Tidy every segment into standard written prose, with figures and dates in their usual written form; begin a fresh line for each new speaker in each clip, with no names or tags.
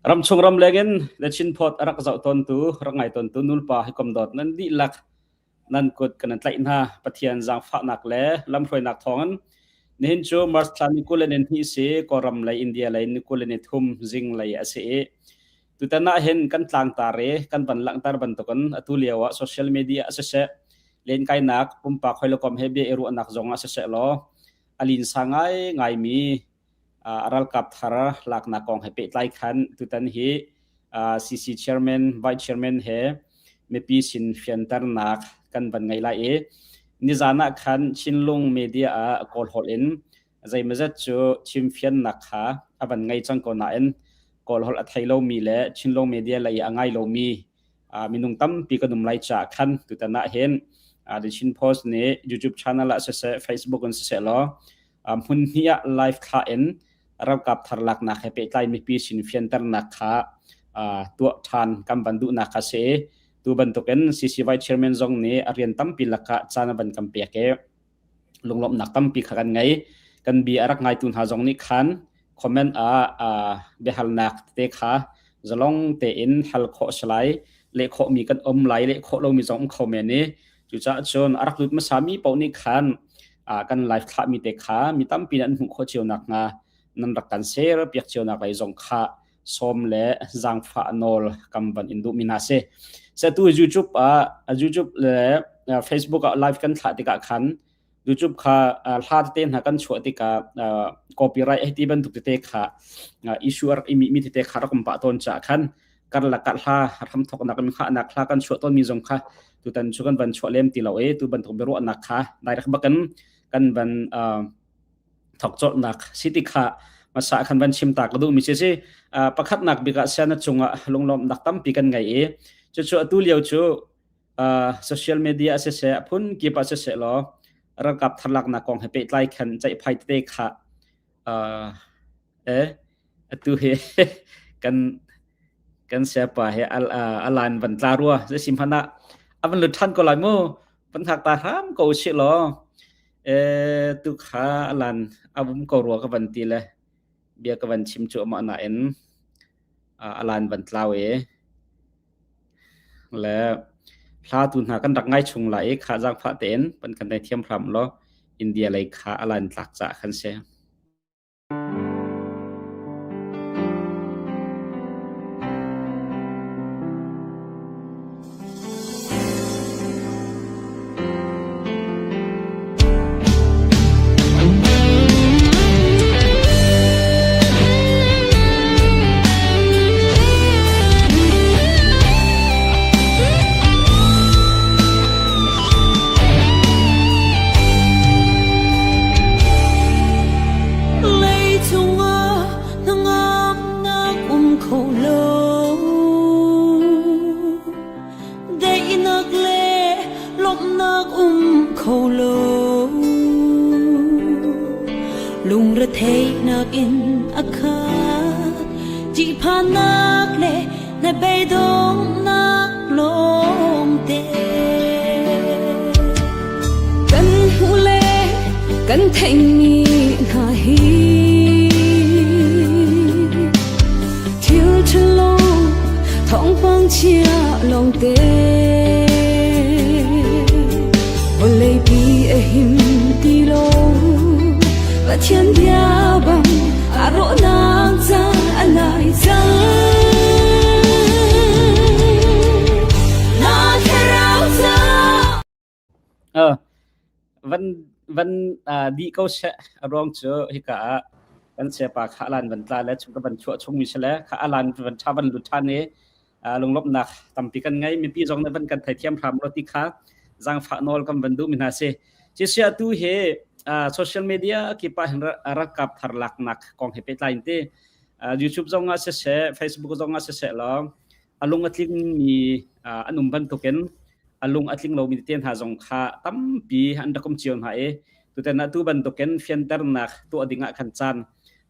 Ramchung ramleng in The Chin Post a rak zoh tawntu, rak ngai tawntu nulpa hawikom dawt nan dihlak nan kut kan in tlaih hna. Pathian zaangfahnak le lamhruainak thawngin nihin cu March thla ni 22 si Kawlram lei India lei ni 23 zing lei a si i tutan ah hin kan tlangtar i kan van langhter bantukin atu lio ah social media ah siseh lenkainak pumpak hawikom he bia i ruahnak zong ah siseh law a linsa ngai ngaimi ralkap thar laknak kong he pehtlai khan tutan hi CC chairman, vice chairman he mipi sin fianternak kan van ngei lai i nizan ah khan Chinlung media ah Kawlholh in zeimawzat cu chimfiannak kha a van ngei cang ko nain Kawlholh a thei lomi le Chinlung media lei a ngai lomi minung tampi kan um lai caah khan tutan ah hin The Chin Post nih YouTube channel ah siseh Facebook in siseh law hmun hnih ah live thlah in ralkap thar laknak he pehtlai mipi sin fianternak kha tuah ṭhan kan van duhnak kha si. Tu bantukin CCY chairman zong nih a rian tampi lakah caan a van kan pek i lunglawmhnak tampi kha kan ngei. Kan bia a rak ngaitu hna zong nih khan comment ah biahalnak tete kha zalong tein hal khawh si lai, leh khawhmi kan um lai, leh khawh lomi zong um kho men i cucaah cun a rak lut hmasami paoh nih khan kan live thlahmi te kha mi tampi nih an hmuh khawh cio nakhnga nan rak kan share piak cio nak lei zong kha sawm le zaangfah nawl kam van in duhmi hna si. Setu YouTube ah YouTube le Facebook ah live kan thlah tikah khan YouTube kha hla tete hna kan chuah tikah copyright hei ti bantuk tete kha issue rak i mi tete kha rak um pah tawn caah khan karlak ah hla hramthoknak in hngahnak hla kan chuah tawnmi zong kha tutan cu kan van chuah lem ti lo i tu bantuk biaruahnak kha direct bakin kan van thok colhnak si ti kha masa khan van chim ta ka duhmi si si pakhatnak bik ah siana cungah lunglawmhnak tampi kan ngei i cucu atu lio cu social media siseh a phun kip ah siseh law ralkap tharlaknak kong he pehtlai khan ceihphai tete kha Eh, atu hi kan kan siapa he al alan van tla rua zei sim hmanh ah a van lut ṭhan ko lai mu van hngak ta hram ko usih law eh tu kha alan a vum ko rua ka van ti le bia ka van chim cu amah nain alan van tlau e le hla tu hna kan rak ngai chung lai i kha zaangfah tein pan kan nei thiam hram law India lei kha alan tlak ca khan si.
Leicung ah hnangamnak um kho lo Daihnak le lawmhnak um kho lo Lungretheihnak in a khat Ṭihphannak le hnabei-donghnak lawngte. Kan hmuh le kan theihmi hna hi thil ṭhalo thawngpang chia lawngte vawleipi a him ti lo Pathian bia bang a rawhnak caan a nai cang. Na thlarau ca
Van van dih ko seh a ruang cu hika ah kan siapa kha alan van tla le chung ka van chuah chungmi si le kha alan van ṭha van lut ṭhan i lunglawmhnak tampi kan ngei mipi zong nih van kan theithiam hram lo ti kha zaangfah nawl kan van duhmi hna si si atu hi social media kip ah hin ralkap thar laknak kong he pehtlai in ti YouTube zong ah siseh Facebook zong ah siseh law a lung a tlingmi an um bantukin a lung a tling lomi te hna zong kha tampi an rak um cio hna i tutan ah tu bantukin fianternak tuah ding ah khan caan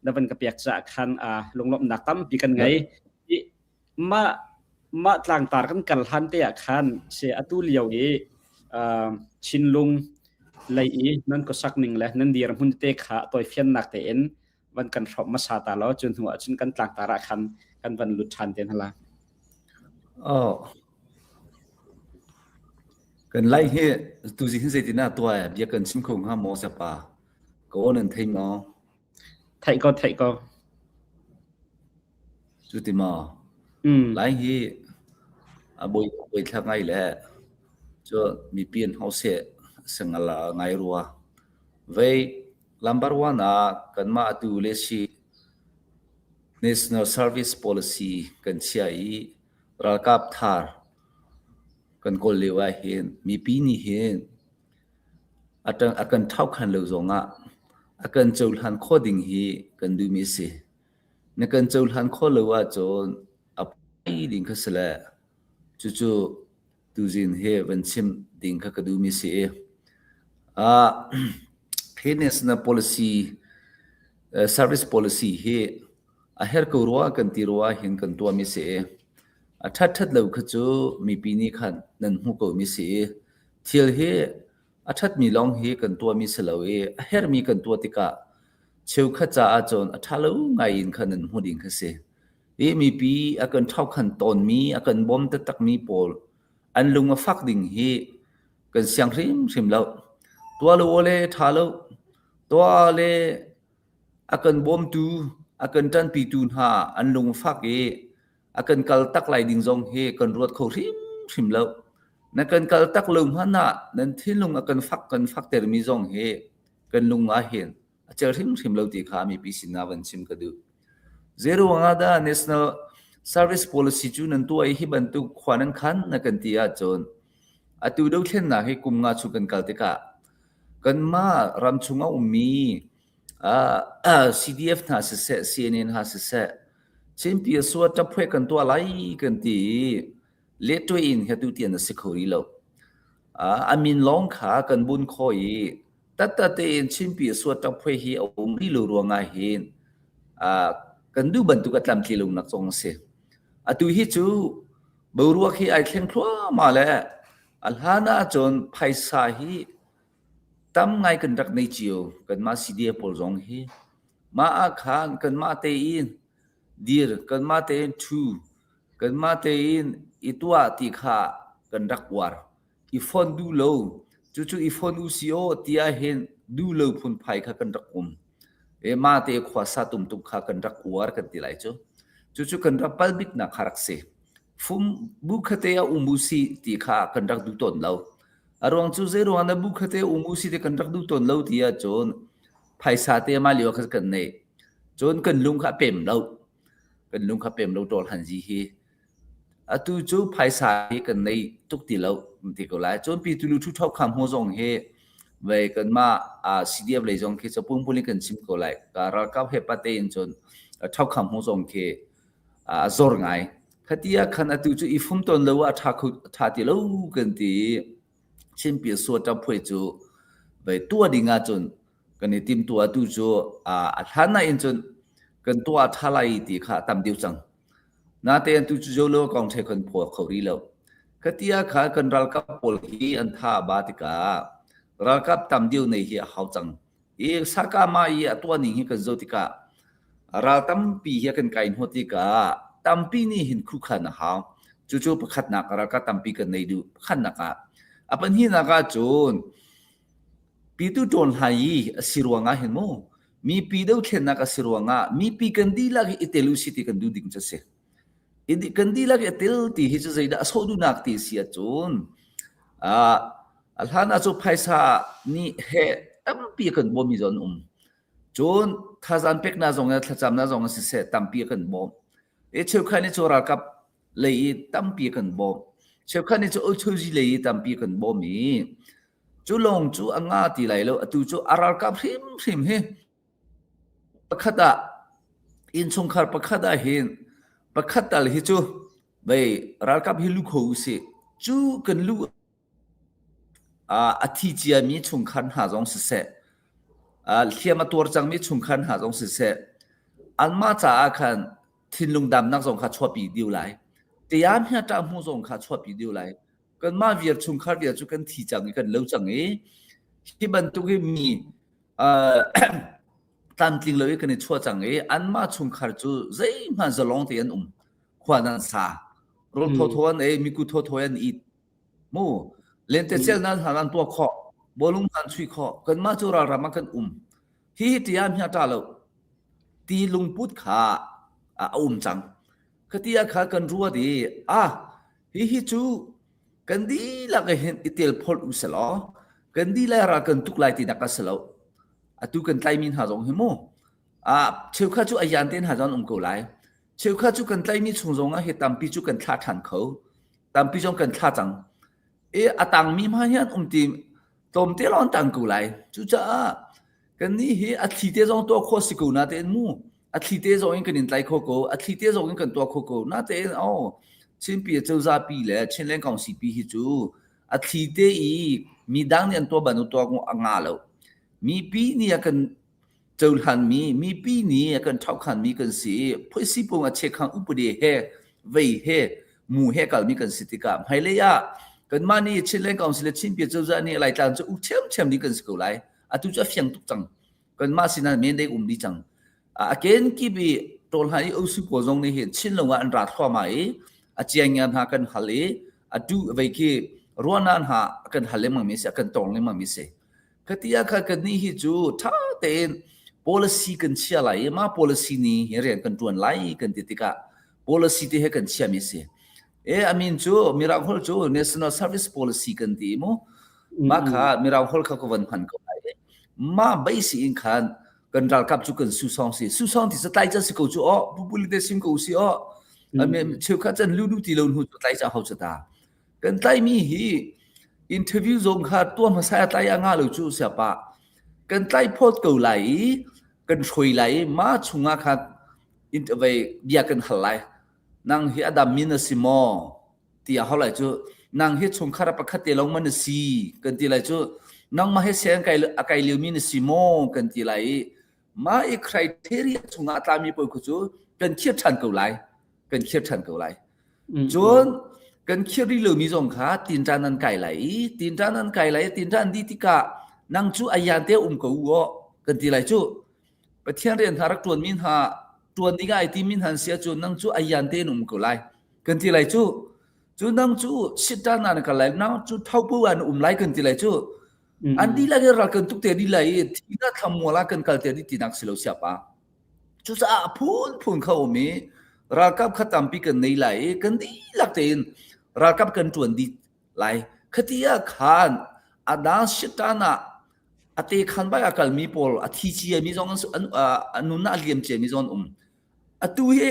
na van ka pek caah khan lunglawmhnak tampi kan ngei Mah mah tlangtar kan kal hlan te ah khan si atu lio i Chinlung lei i nan khuasak ning le nan dirhmun te kha tawifiannak tein van kan hrawm hmasa ta law cu hnu ah cun kan tlangtar ah khan kan van lut ṭhan te hna la.
Oh. Kan lai hi tuzi hin zeitin ah tuah bia kan chim kho hnga maw sapa? Ka aw nan thei maw?
Theih ko, theih ko.
Cuti maw? Lai hi a bawi bawi thla ngai le cu mipi an hau seh singal ngai rua. Vei lambar one ah kanmah atu le si National Service Policy kan chia i ralkap thar kan kawl lio ah hin mipi nih hin a kan ṭhaukhan lo zongah a kan cohlan khawh ding hi kan duhmi a si. Na kan cohlan khawh lo ahcun a poi ding kha si le cucu tuzing hi van chim ding kha ka duhmi si i hi national policy service policy hi a herh ko rua kan ti rua hin kan tuahmi si i a ṭhat ṭhat lo kha cu mipi nih khan nan hmuh komi si i thil hi a ṭhatmi lawng hi kan tuahmi si lo i a herhmi kan tuah tikah cheukhat caah cun a ṭha lo ngai in khan nan hmuh ding kha si. Hi mipi a kan ṭhaukhan tawnmi, a kan bawm taktakmi pawl an lung a fak ding hi kan siang hrimhrim lo. Tuah lo le ṭha lo. Tuah le a kan bawmtu, a kan ṭanpitu hna an lung a fak i a kan kal tak lai ding zong hi kan ruat kho hrimhrim lo. Na kan kal tak lo hmanh ah nan thinlung a kan fak kan faktermi zong hi kan lung ah hin a cel hrimhrim lo ti kha mipi sinah van chim ka duh. Zeiruang ah dah National Service Policy cu nan tuah i hi bantuk khua nan khan na kan ti ahcun atu dothlennak hi kum nga chung kan kal tikah kanmah ram chung a ummi CDF hna siseh, CNN hna siseh, Chinpi a suat ṭaphuai kan tuah lai kan ti i letṭuai in hi atu tian a si kho rih lo. A min lawng kha kan bun khawh i tattat tein Chinpi a suat ṭaphuai hi a um rih lo ruangah hin kan duh bantuk a tlamtli lonak zong a si. Atu hi cu boruak hi ai thleng thluahmah le a hlan ahcun phaisa hi Tam ngai kan rak nei cio kanmah CDF pawl zong hi. Mah ah khan kanmah tein dir, kanmah tein ṭhu, kanmah tein i tuah ti kha kan rak uar. I fonh duh lo, cucu i fonh usih aw ti ahhin duh lo phunphai kha kan rak um. E mah te khuasa tumtuk kha kan rak uar kan ti lai cu. Cucu kan rak pal biknak kha rak si. Fum bu khate ah um usih ti kha kan rak duh tawn lo. A ruang cu zeiruang na bu khate um u si te kan rak duh tawn lo ti ahcun phaisa te mah lio kha kan neih. Cun kan lung kha a pem lo. Kan lung kha pem lo ṭawl han zi hi. Atu cu phaisa hi kan nei tuk ti lo ti ko lai. Cun pi tulu thu thok kham hu zong hi vei kanmah CDF lei zong khi cu pungpuli kan chim ko lai. Ka ralkap he pate in cun thok kham hu zong khi a zor ngai. Khati ah khan atu cu i fum tawn lo ah a ṭha kho ṭha ti lo kan ti i Chinpi suaṭap phuai cu vei tuah ding ahcun kan i timtuah tu cu a hlan ah in cun kan tuah ṭha lai ti kha a tam deuh cang. Natein tu cu zolo kong ṭhe kan phuah kho rih lo. Khati ah khan kan ralkap pawl hi an tha a ba tikah ralkap tam deuh nei hi a hau cang. I Sakama i a tuah ning hi kan zoh tikah ral tampi hi a kan kai hnawh tikah tampi nih hin khukhan a hau. Cucu pakhatnak ralkap tampi kan nei duh. Pakhatnak ah. A pahnihnak ah cun pitu ṭawn hlai i a si ruangah hin mu mipi dothlennak a si ruangah mipi kan dihlak hi i tel usih ti kan duh ding cu a si. Kan dihlak i a tel ti hi cu zeidah a sawh duhnak ti si ahcun a hlan ah cu phaisa nih he tampi a kan bawmmi zong an um. Cun thazaang peknak zong in thlacamnak zong in siseh tampi a kan bawm. I cheukhat nih cu ralkap lei i tampi a kan bawm. Cheukhat nih cu Ochozi lei i tampi a kan bawm i cu lawng cu a nga ti lai lo. Atu cu a ralkap hrimhrim hi Pakhat ah innchungkhar pakhat ah hin pakhat tal hi cu vei ralkap hi lu kho usih. Cu kan lu a thi ciami chungkhar hna zong siseh, hliam a tuar cangmi chungkhar hna zong siseh, anmah caah khan thinlung damnak zong kha chuahpi dih lai. Tiam hi ṭah hmu zong kha chuahpi dih lai. Kanmah vial chungkhar vial cu kan thi cang i kan lo cang i hi bantuk hi mi. tlamtling lo i kan i chuah cang i anmah chungkhar cu zeihmanh zalong te an um. Khua nan sa. Rawl thawthaw an ei, miku thawthaw an it. Mu lentecelh nan hna nan tuah khawh. Bawlung nan chuih khawh. Kanmah cu ralram ah kan um. Hihi tia hmia ṭa lo. Ti lungput kha a um cang. Khati ah kha kan ruat i ah hihi cu kan dihlak hin i tel phawt u selaw kan dihlak ral kan tuk lai tinak a si lo. Atu kan tlaimi hna zong hi mu ah cheukhat cu a yan te hna zong an um ko lai. Cheukhat cu kan tlaimi chung zong ah hi tampi cu kan thlah ṭhan kho. Tampi zong kan thlah cang. I a tangmi hma hi an um ti tlawmte lawng an tang ko lai. Cucaah kannih hi a thli te zong tuah khawh si ko natein mu a thli te zong in kan in tlai kho ko a thli te zong in kan tuah kho ko natein oh Chinpi cozah pi le Chinland Council pi hi cu a thli te i midang nih an tuah bantuk tuah a nga lo mipi nih a kan cohlanmi mipi nih a kan ṭhohkhanmi kan si i phuisi pung a chekhang upadi he vei he mu he kalmi kan si tikah hmailei ah kanmah nih Chinland Council le Chinpia cozah nih Laitlang cu uk ṭhiamṭhiam ding kan si ko lai. Atu cu a fiang tuk cang. Kanmah sinah men dei um dih cang. A kenkip i ṭawlhlan i osu pawl zong nih hin Chinlung ah an ra thluahmah i a ciangia hna kan hal i atu vei khi ruahnak hna kan hal lengmang mi si a kan tong lengmang mi si. Khati ah khan kannih hi cu ṭha tein policy kan chia lai i mah policy nih hi rian kan ṭuan lai kan ti tikah policy te he kan chiami a si. E a min cu Mirang holh cu National Service Policy kan ti mu. Mah kha Mirang holh kha ka van hman ko lai. Mah basic in khan kan ralkap cu kan susong si. Susong ti sa tlai ca si ko cu oh pupuli te sim ko si oh. Cheukhat can lu lu ti lo hnu cu tlai ca hau ca ta. Kan tlaihmi hi interview zong kha tuah hmasa a tlai a ngah lo cu siapa. Kan tlaih phawt ko lai i kan hruai lai i mah chungah khan vei bia kan hal lai. Nang hi a dam mi na si maw? Ti a hau lai cu. Nang hi chungkhar pakhat te lawng ma na si? Kan ti lai cu. Nangmah hi siang a kai lio mi na si maw? Kan ti lai i mah i criteria chungah a tlami pawl khu cu kan khir ṭhan ko lai. Kan khir ṭhan ko lai. Cun kan khir rih lomi zong kha tinṭan an kai lai i tinṭan an kai lai i tinṭan an dih tikah nang cu ayan te um ko u aw kan ti lai cu. Pathian rian hna rak ṭuanmi hna ṭuan ding ah ai timi hna an si ahcun nang cu ayan tein um ko lai kan ti lai cu. Cu nang cu siṭan ah na kal lai, nang cu thopu ah na um lai kan ti lai cu. An dihlak in ral kan tuk te dih lai i thihnak thlamual ah kan kal te dih tinak si lo siapa. Cucaah a phunphun kha um i ralkap kha tampi kan nei lai i kan dihlak tein ralkap kan ṭuan dih lai. Khati ah khan a dang sitan ah a te khan bai a kalmi pawl a thi ciami zong an an nunnak a liam ciami zong an um. Atu hi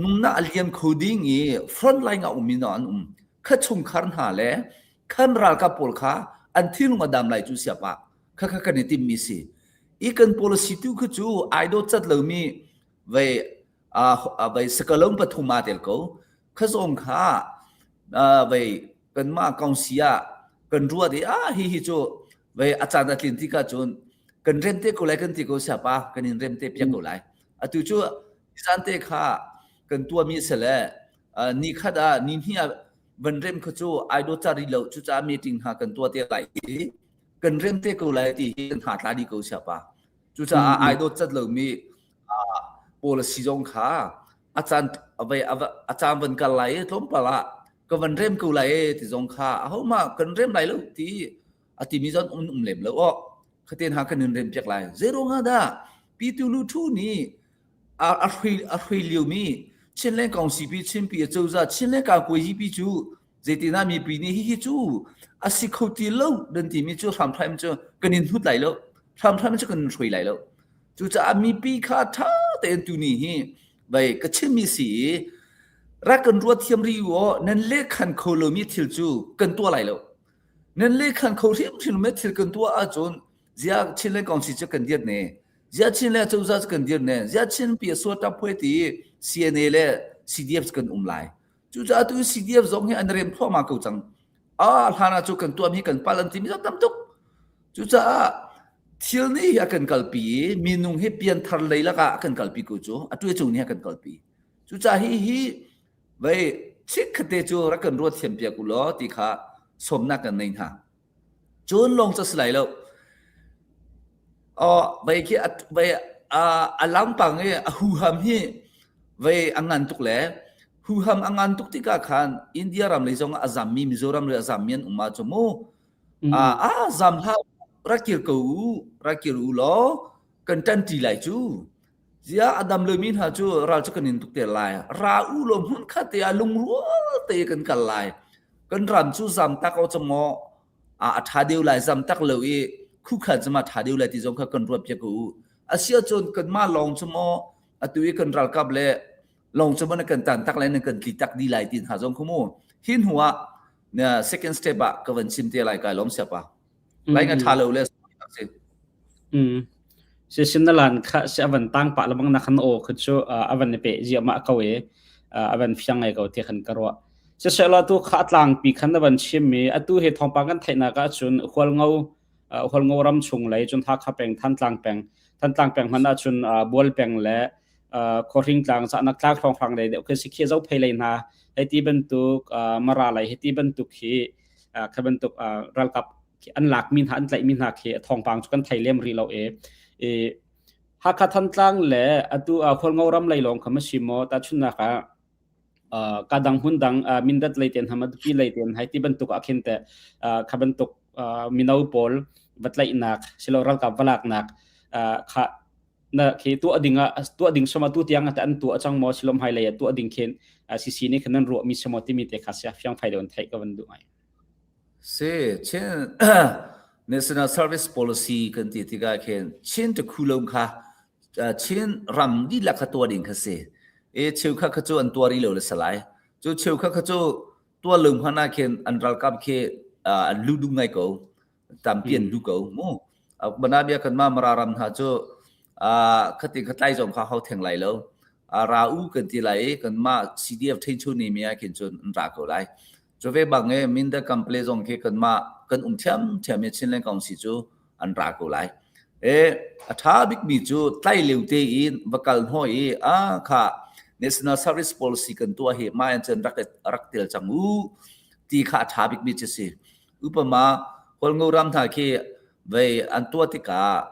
nunnak a liam kho ding i front line ah ummi an um. Kha chungkhar hna le khan ralkap pawl kha an thinlung a dam lai cu siapa. Khakha kan i timmi si. I kan policy tu khu cu ai dawt cat lomi vei vei sakalong pathum aa tel ko. Kha zong kha vei kanmah council ah kan ruat i ah hi hi cu vei a caan a tlin tikah cun kan rem te ko lai kan ti ko siapa kan in rem te piak ko lai. Atu cu zan te kha kan tuahmi si le ni khat ah ni hnih ah van rem kha cu ai dawt cat rih lo cucaah meeting hna kan tuah te lai i kan rem te ko lai ti hi kan hna tla dih ko siapa. Cucaah ai dawt cat lomi policy zong kha a caan a caan van kal lai i tlawmpal ah ka van rem ko lai e ti zong kha ahohmah kan rem lai lo ti a timi zong um um lem lo aw khaten ha kan in rem piak lai zeiruang ah dah Pitu Lu Thu nih a hrui a hrui liomi Chinland Council pi Chinpi acozah Chinland Kakuayi pi cu Zeitinah mipi nih hihi cu a si kho ti lo nan timi cu hramhram cu kan in hnut lai lo. Hramhram cu kan in hruai lai lo. Cucaah mipi kha ṭha tein tuni hi vei ka chimmi si i rak kan ruat thiam rih u aw nan lehkhan kho lomi thil cu kan tuah lai lo. Nan lehkhan kho hrimhrim lomi thil kan tuah ahcun ziah Chinland Council cu kan dirh ne? Ziah Chin le cozah cu kan dirh ne? Ziah Chin pi a suat ṭap ti CNA le CDF cu kan um lai? Cucaah tu CDF zong hi an rem thluahmah ko cang. Ah hlan ah cu kan tuahmi kan pal an timi zong tam tuk. Cucaah thil nih hi a kan kalpi i minung hi pianthar lei lakah a kan kalpi ko cu a tuai cung nih a kan kalpi. Cucaah hi hi vei chikkhatte cu rak kan ruat thiam piak u law ti kha sawmnak kan nei hna. Cun lawng cu si lai lo. Oh, vei khi vei a lampang i a huham hi vei a ngan tuk le huham a ngan tuk tikah khan India ram lei zong ah a zammi Mizoram lei a zammi an um ahcun mu a a zam hlah rak kir ko u rak kir u law kan ṭanṭi lai cu ziah a dam lomi hna cu ral cu kan in tuk te lai ra u law hmun khat te ah lungrual te kan kal lai kan ram cu zam tak o chamaw a ṭha deuh lai zam tak lo i khukhan cu ma ṭha deuh lai ti zong kha kan ruat piak ko u a si ahcun kanmah lawng cu maw atu i kan ralkap le lawng cu maw na kan tan tak lai na kan tli tak dih lai ti hna zong khu mu hi hnu ah second step ah ka van chim te lai kai lawm siapa lai nga ṭha lo le si
Mm. Si sinalan kha si avan tang pa lamang na khan o khu chu avan pe zia ma ko e avan fiang ngai ko ti khan ka ruah. Sisehla tu kha tlang pi khan avan chim mi atu he thawngpang kan theihnak ah cun Hualngo Hualngo ram chung lei cun Hakha peng Thantlang peng Thantlang peng hman ah cun Bual peng le Khuahring tlang zahnak tlak hrawnghrang lei deuh khi si khi Zophei lei hna hei ti bantuk Mara lei hei ti bantuk hi kha bantuk ralkap an lakmi hna an tlaihmi hna khi thawngpang cu kan thei lem rih lo e i Hakha Thantlang le atu Khualngo ram lei lawng kha ma si maw tahchunhnak ah ka dang hmun dang Mindat lei ten hama Tupi lei ten hai ti bantuk ah khin te kha bantuk mino pawl va tlaihnak silo ralkap va laknak kha na khi tuah ding ah tuah ding sama tu tiang ate an tuah cang maw silom hai lei ah tuah ding khin CC nih khan nan ruah mi semo timi te kha sia fiang fai don theih ka van duh ngai.
Si, Chin National Service Policy kan ti tikah khin Chin takhulung kha Chin ram dihlak kha tuah ding kha si. E cheukhat kha cu an tuah rih lo le salai. Cu cheukhat kha cu tuah lo hmanh ah khin an ralkap khi an lu duh ngai ko. Tampi an lu ko mu. Banabia kan mah Mara ram hna cu khati khatlai zong kha hau theng lai lo. Ra u kan ti lai i kanmah CDF ṭhenchu ni mi ah khin cun an ra ko lai. Cu ve bang i Mindat Kample zong khi kanmah kan um ṭhiamṭhiam i Chinland Council cu an ra ko lai. E, a ṭha bikmi cu tlai lio tein va kal hnawh i a kha National Service Policy kan tuah hi mah in cun rak rak tel cang u ti kha a ṭha bikmi cu si. Upama Hualngo ram hna khi vei an tuah tikah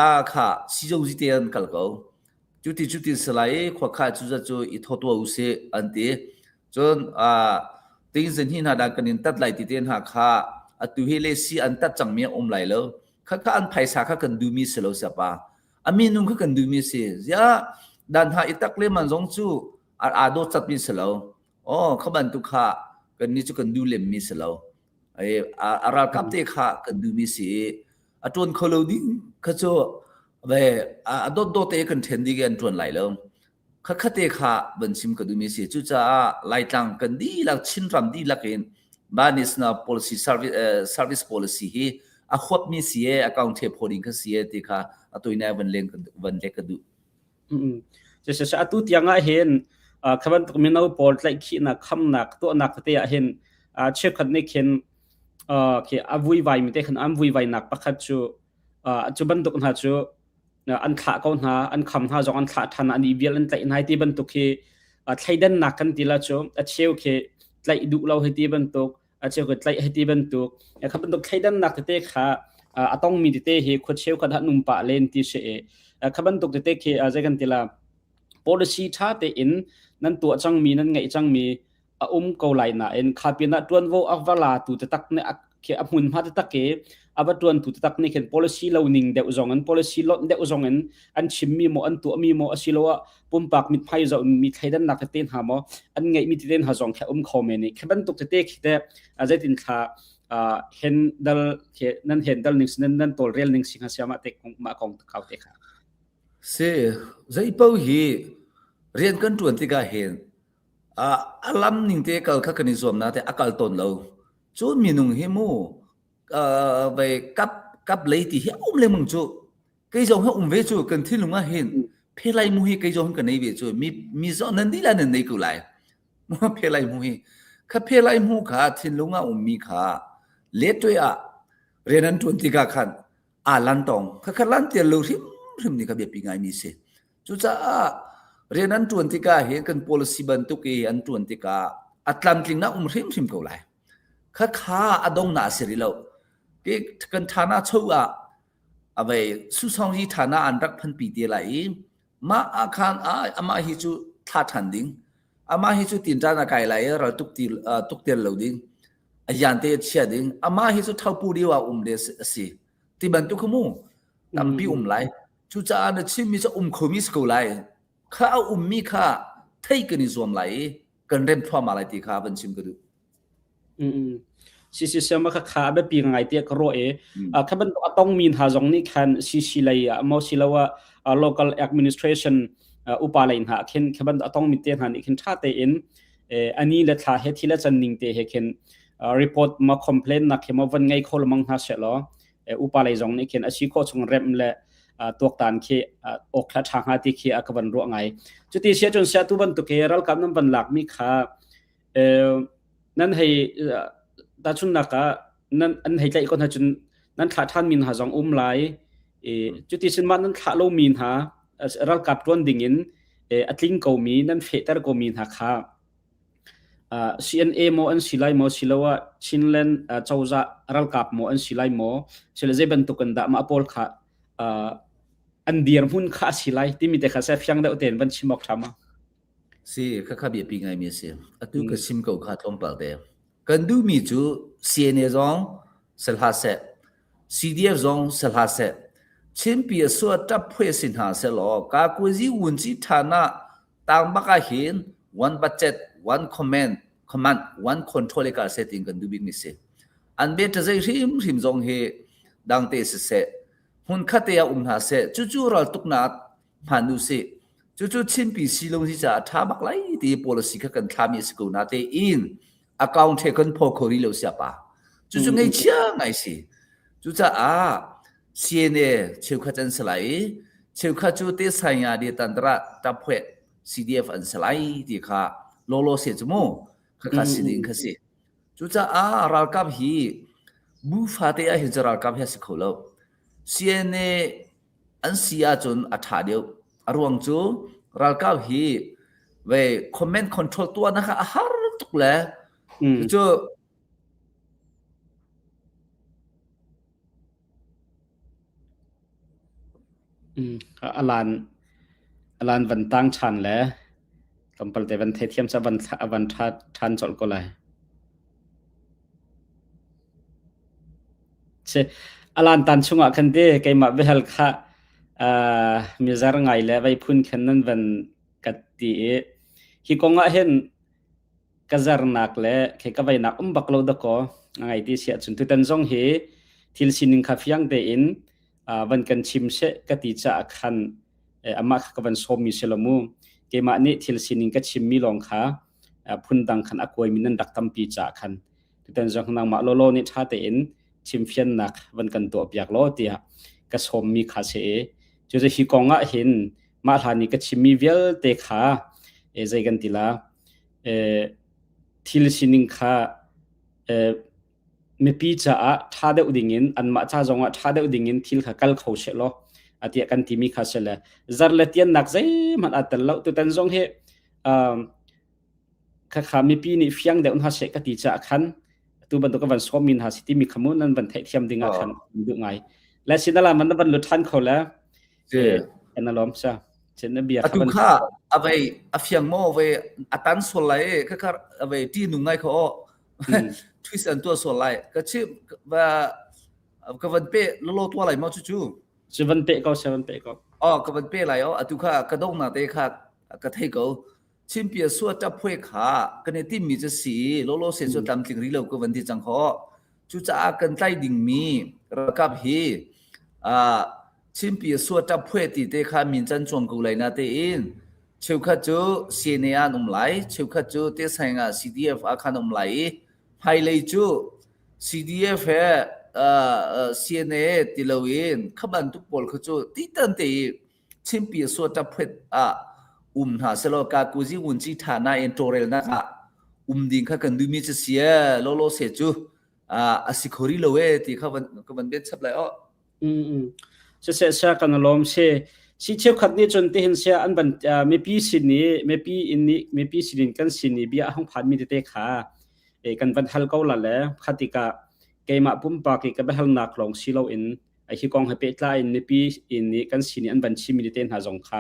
a kha sizozi te an kal ko. Cuti cuti si lai i khuakha cu zat cu i thaw tuah u sih an ti. Cun tingzin hi hna dah kan in tat lai ti te hna kha atu hi le si an tat cangmi a um lai lo. Khakha an phaisa kha kan duhmi si lo siapa. A minung kha kan duhmi si. Ziah dan hna i tak le man zong cu aa dawt catmi si lo. Oh, kha bantuk kha kan nih cu kan duh lemmi si lo. A ralkap te kha kan duhmi si i a ṭuan kho lo ding kha cu ve a dawtdawt te kan ṭhen ding i an ṭuan lai lo. Khatkhatte kha van chim ka duhmi si. Cucaah Laitlang kan dihlak, Chinram dihlak in mah national policy service, uh, service policy hi a huapmi si e, account the phaw ding kha si e ti kha a toinai van leng van lek ka duh.
Mm. Atu tiang ah hin kha bantuk mino pawl tlaihkhihnak khamnak tuahnak tete ah hin cheukhat nih khin khi a vuivai mi te khan an vuivainak pakhat cu cu bantuk hna cu an thlah ko hna an kham hna zong an thlah ṭhan an i vial an tlaih hna ti bantuk hi thleidannak kan ti la cu a cheu khi tlaih duh lo hi ti bantuk a cheu khi tlaih hi ti bantuk kha bantuk thleidannak tete kha a tongmi tete hi khua cheu khat han um pah len ti si e kha bantuk tete khi zei kan ti la policy ṭha tein nan tuah cangmi nan ngeih cangmi a um ko lai nain kha pinah ṭuanvo a va latu taktak nih a khi a hmunhma taktak i a va ṭuantu taktak nih khin policy lo ning deuh zong in policy lonh deuh zong in an chimmi maw an tuahmi maw asiloah pumpak mithmai zoh mi thleidannak tete hna maw an ngeihmi tete hna zong khi a um kho men i khi bantuk tete khi te zeitin thla hendal khi nan hendal ning nan nan tawlrel ning si hnga siamah te mah kong kau te kha
Si, zeipaoh hi rian kan ṭuan tikah hin a lam ning te kal kha kan i zuam nain a kal tawn lo. Cun minung hi mu vei kap kap lei ti hi a um lengmang cu. Kei zong hi um ve cu kan thinlung ah hin phelai mu hi kei zong hin ka nei ve cu. Mi mi zong nan dih lai nan nei ko lai. Phelai mu hi kha phelai mu kha thinlung ah ummi kha letwe ah rian an ṭuan tikah khan aa lan tong. Khakha lan tial lo hrimhrim nih kha biapi ngaimi si. Cucaah rian an ṭuan tikah hin kan policy bantuk i an ṭuan tikah a tlamtlingnak um hrimhrim ko lai. Khakha a dongnak a si rih lo. Kan ṭhana cho ah Avei susong hi ṭhana an rak phanpi te lai i mah ah khan amah hi cu thla ṭhan ding amah hi cu tinṭan a kai lai i ral tuk ti tuk tel lo ding a yan te chia ding amah hi cu thopu lio ah um de a si ti bantuk kha mu tampi um lai cucaah na chimmi cu um khomi si ko lai kha a ummi kha thei kan i zuam lai i kan rem thluahmah lai ti kha van chim ka duh.
CC siama kha kha a biapi ngai tiah ka ruah i kha bantuk a tongmi hna zong nih khan CC lei ah maw siloah local administration upa lei hna khin kha bantuk a tongmi te hna nih khin ṭha tein ani le thla he thil a can ning te he khin report ma complain nak he ma van ngei kho lamang hna se law upa lei zong nih khin a si khawh chung rem le tuaktan khi awk thla ṭha hnga ti khi a ka van ruah ngai. Cuti sia cun sia tu bantuk hi ralkap nan van lak mi kha nan hei tahchunnak ah nan an hei tlaih ko hna cun nan thlah ṭhan mi hna zong um lai. Cuti sin mah nan thlah lo mi hna ralkap ṭuan ding in a tling ko mi nan fehter ko mi hna kha CNA maw an si lai maw siloah Chinland cozah ralkap maw an si lai maw sile zei bantuk in dah mah pawl kha an dirhmun kha a si lai timi te kha se fiang deuh tein van chim awk ṭha ma?
Si, khakha biapi ngaimi a si. Atu ka chim ko kha tlawmpal te. Kan duhmi cu CNA zong si hlah seh, CDF zong si hlah seh, Chinpi a sua ṭap phui si hna seh law, kakuazi wunci ṭhan ah tang bak ah hin one budget, one command, command, one control i kal seh tiin kan duh bikmi si. An bia ṭa zei hrimhrim zong hi dangte siseh, hmun khat te ah um hna seh, cucu raltuknak hman u sih. Cucu Chinpi si lo hi caah ṭha bak lai ti policy kha kan thlami a si ko na tein account he kan phaw kho rih lo siapa. Cucu ngaihchia ngai si. Cucaah CNA cheukhat an si lai i cheukhat cu te sanya de tantara taphuet CDF an si lai ti kha lawlaw se cu mu khakha si ding kha si. Cucaah ralkap hi bu fate ah hin cu ralkap hi a si kho lo. CNA an si ahcun a ṭha deuh. A ruang cu ralkap hi ve comment control tuahnak kha a har tuk le cucu
A lan van tang ṭhan le tlawmpal te van theithiam ca a van ṭha ṭhan colh ko lai. A lan tan chungah khan ti keimah biahal kha mizar ngai le vei phun khan nan van ka ti i hi kong ah hin ka zarnak le khi ka veinak um bak lo dakaw ngai ti si ahcun tutan zong hi thil sining kha fiang tein van kan chim seh ka ti caah khan amah kha ka van sawmmi si lo mu keimah nih thil sining ka chimmi lawng kha phundang khan a kuaimi nan rak tampi caah khan tutan zong nangmah lawlaw nih ṭha tein chimfiannak van kan tuah piak law tiah ka sawmmi kha si i cu hi kong ah hin mah hlan i ka chimmi vialte kha zei kan ti la thil sining kha mipi caah ṭha deuh dingin anmah ca zongah ṭha deuh dingin thil kha kal kho seh law atiah kan timi kha si le zar le tiannak zeihmanh aa tel lo tutan zong hi khakha mipi nih fiang deuh hna seh ka ti caah khan tu bantuk ka van sawm mi hna si timi kha mu nan van theihthiam ding ah khan duh ngai le sinala man na van lut ṭhan kho le kan alom sa chin na bia
atu kha avei a fiang mo ve atan sual lai kha kha avei ti nu ngai kho o twist an tua sual lai ka chi va ka van pe lolo tua lai mo chu chu
chu van pe ko se van pe ko
oh ka van pe lai o atu kha ka dong na te kha ka thei ko Chimpia sua ṭaphuai kha kan i timmi cu si lawlaw se cu tlamtling rih lo ka van ti cang khawh. Cucaah kan tlaih dingmi ralkap hi uh, Chimpia sua ṭaphuai ti te kha min can chuang ko lai na tein cheukhat cu CNA ah an um lai, cheukhat cu Tesaing ah CDF ah khan um lai i hmailei cu CDF he uh, CNA ti loin kha bantuk pawl kha cu titan te i Chinpi suataphuet ah um hna selaw kakuzi wunci tha na in tawrelnak ah um ding kha kan duhmi cu si e lolo se cu a si kho rih lo e ti kha van ka van bet chap lai o
Mm siseh sia kan lawm si si cheukhat nih cun tihin sia an van mipi sin i mipi in nih mipi sin in kan sin i bia a hung phan mi tete kha kan van hal ko la le khatika keimah pumpak i ka biahalnak lawng si loin. Hi kong he pehtlai in mipi in nih kan sin i an van chimmi te hna zong kha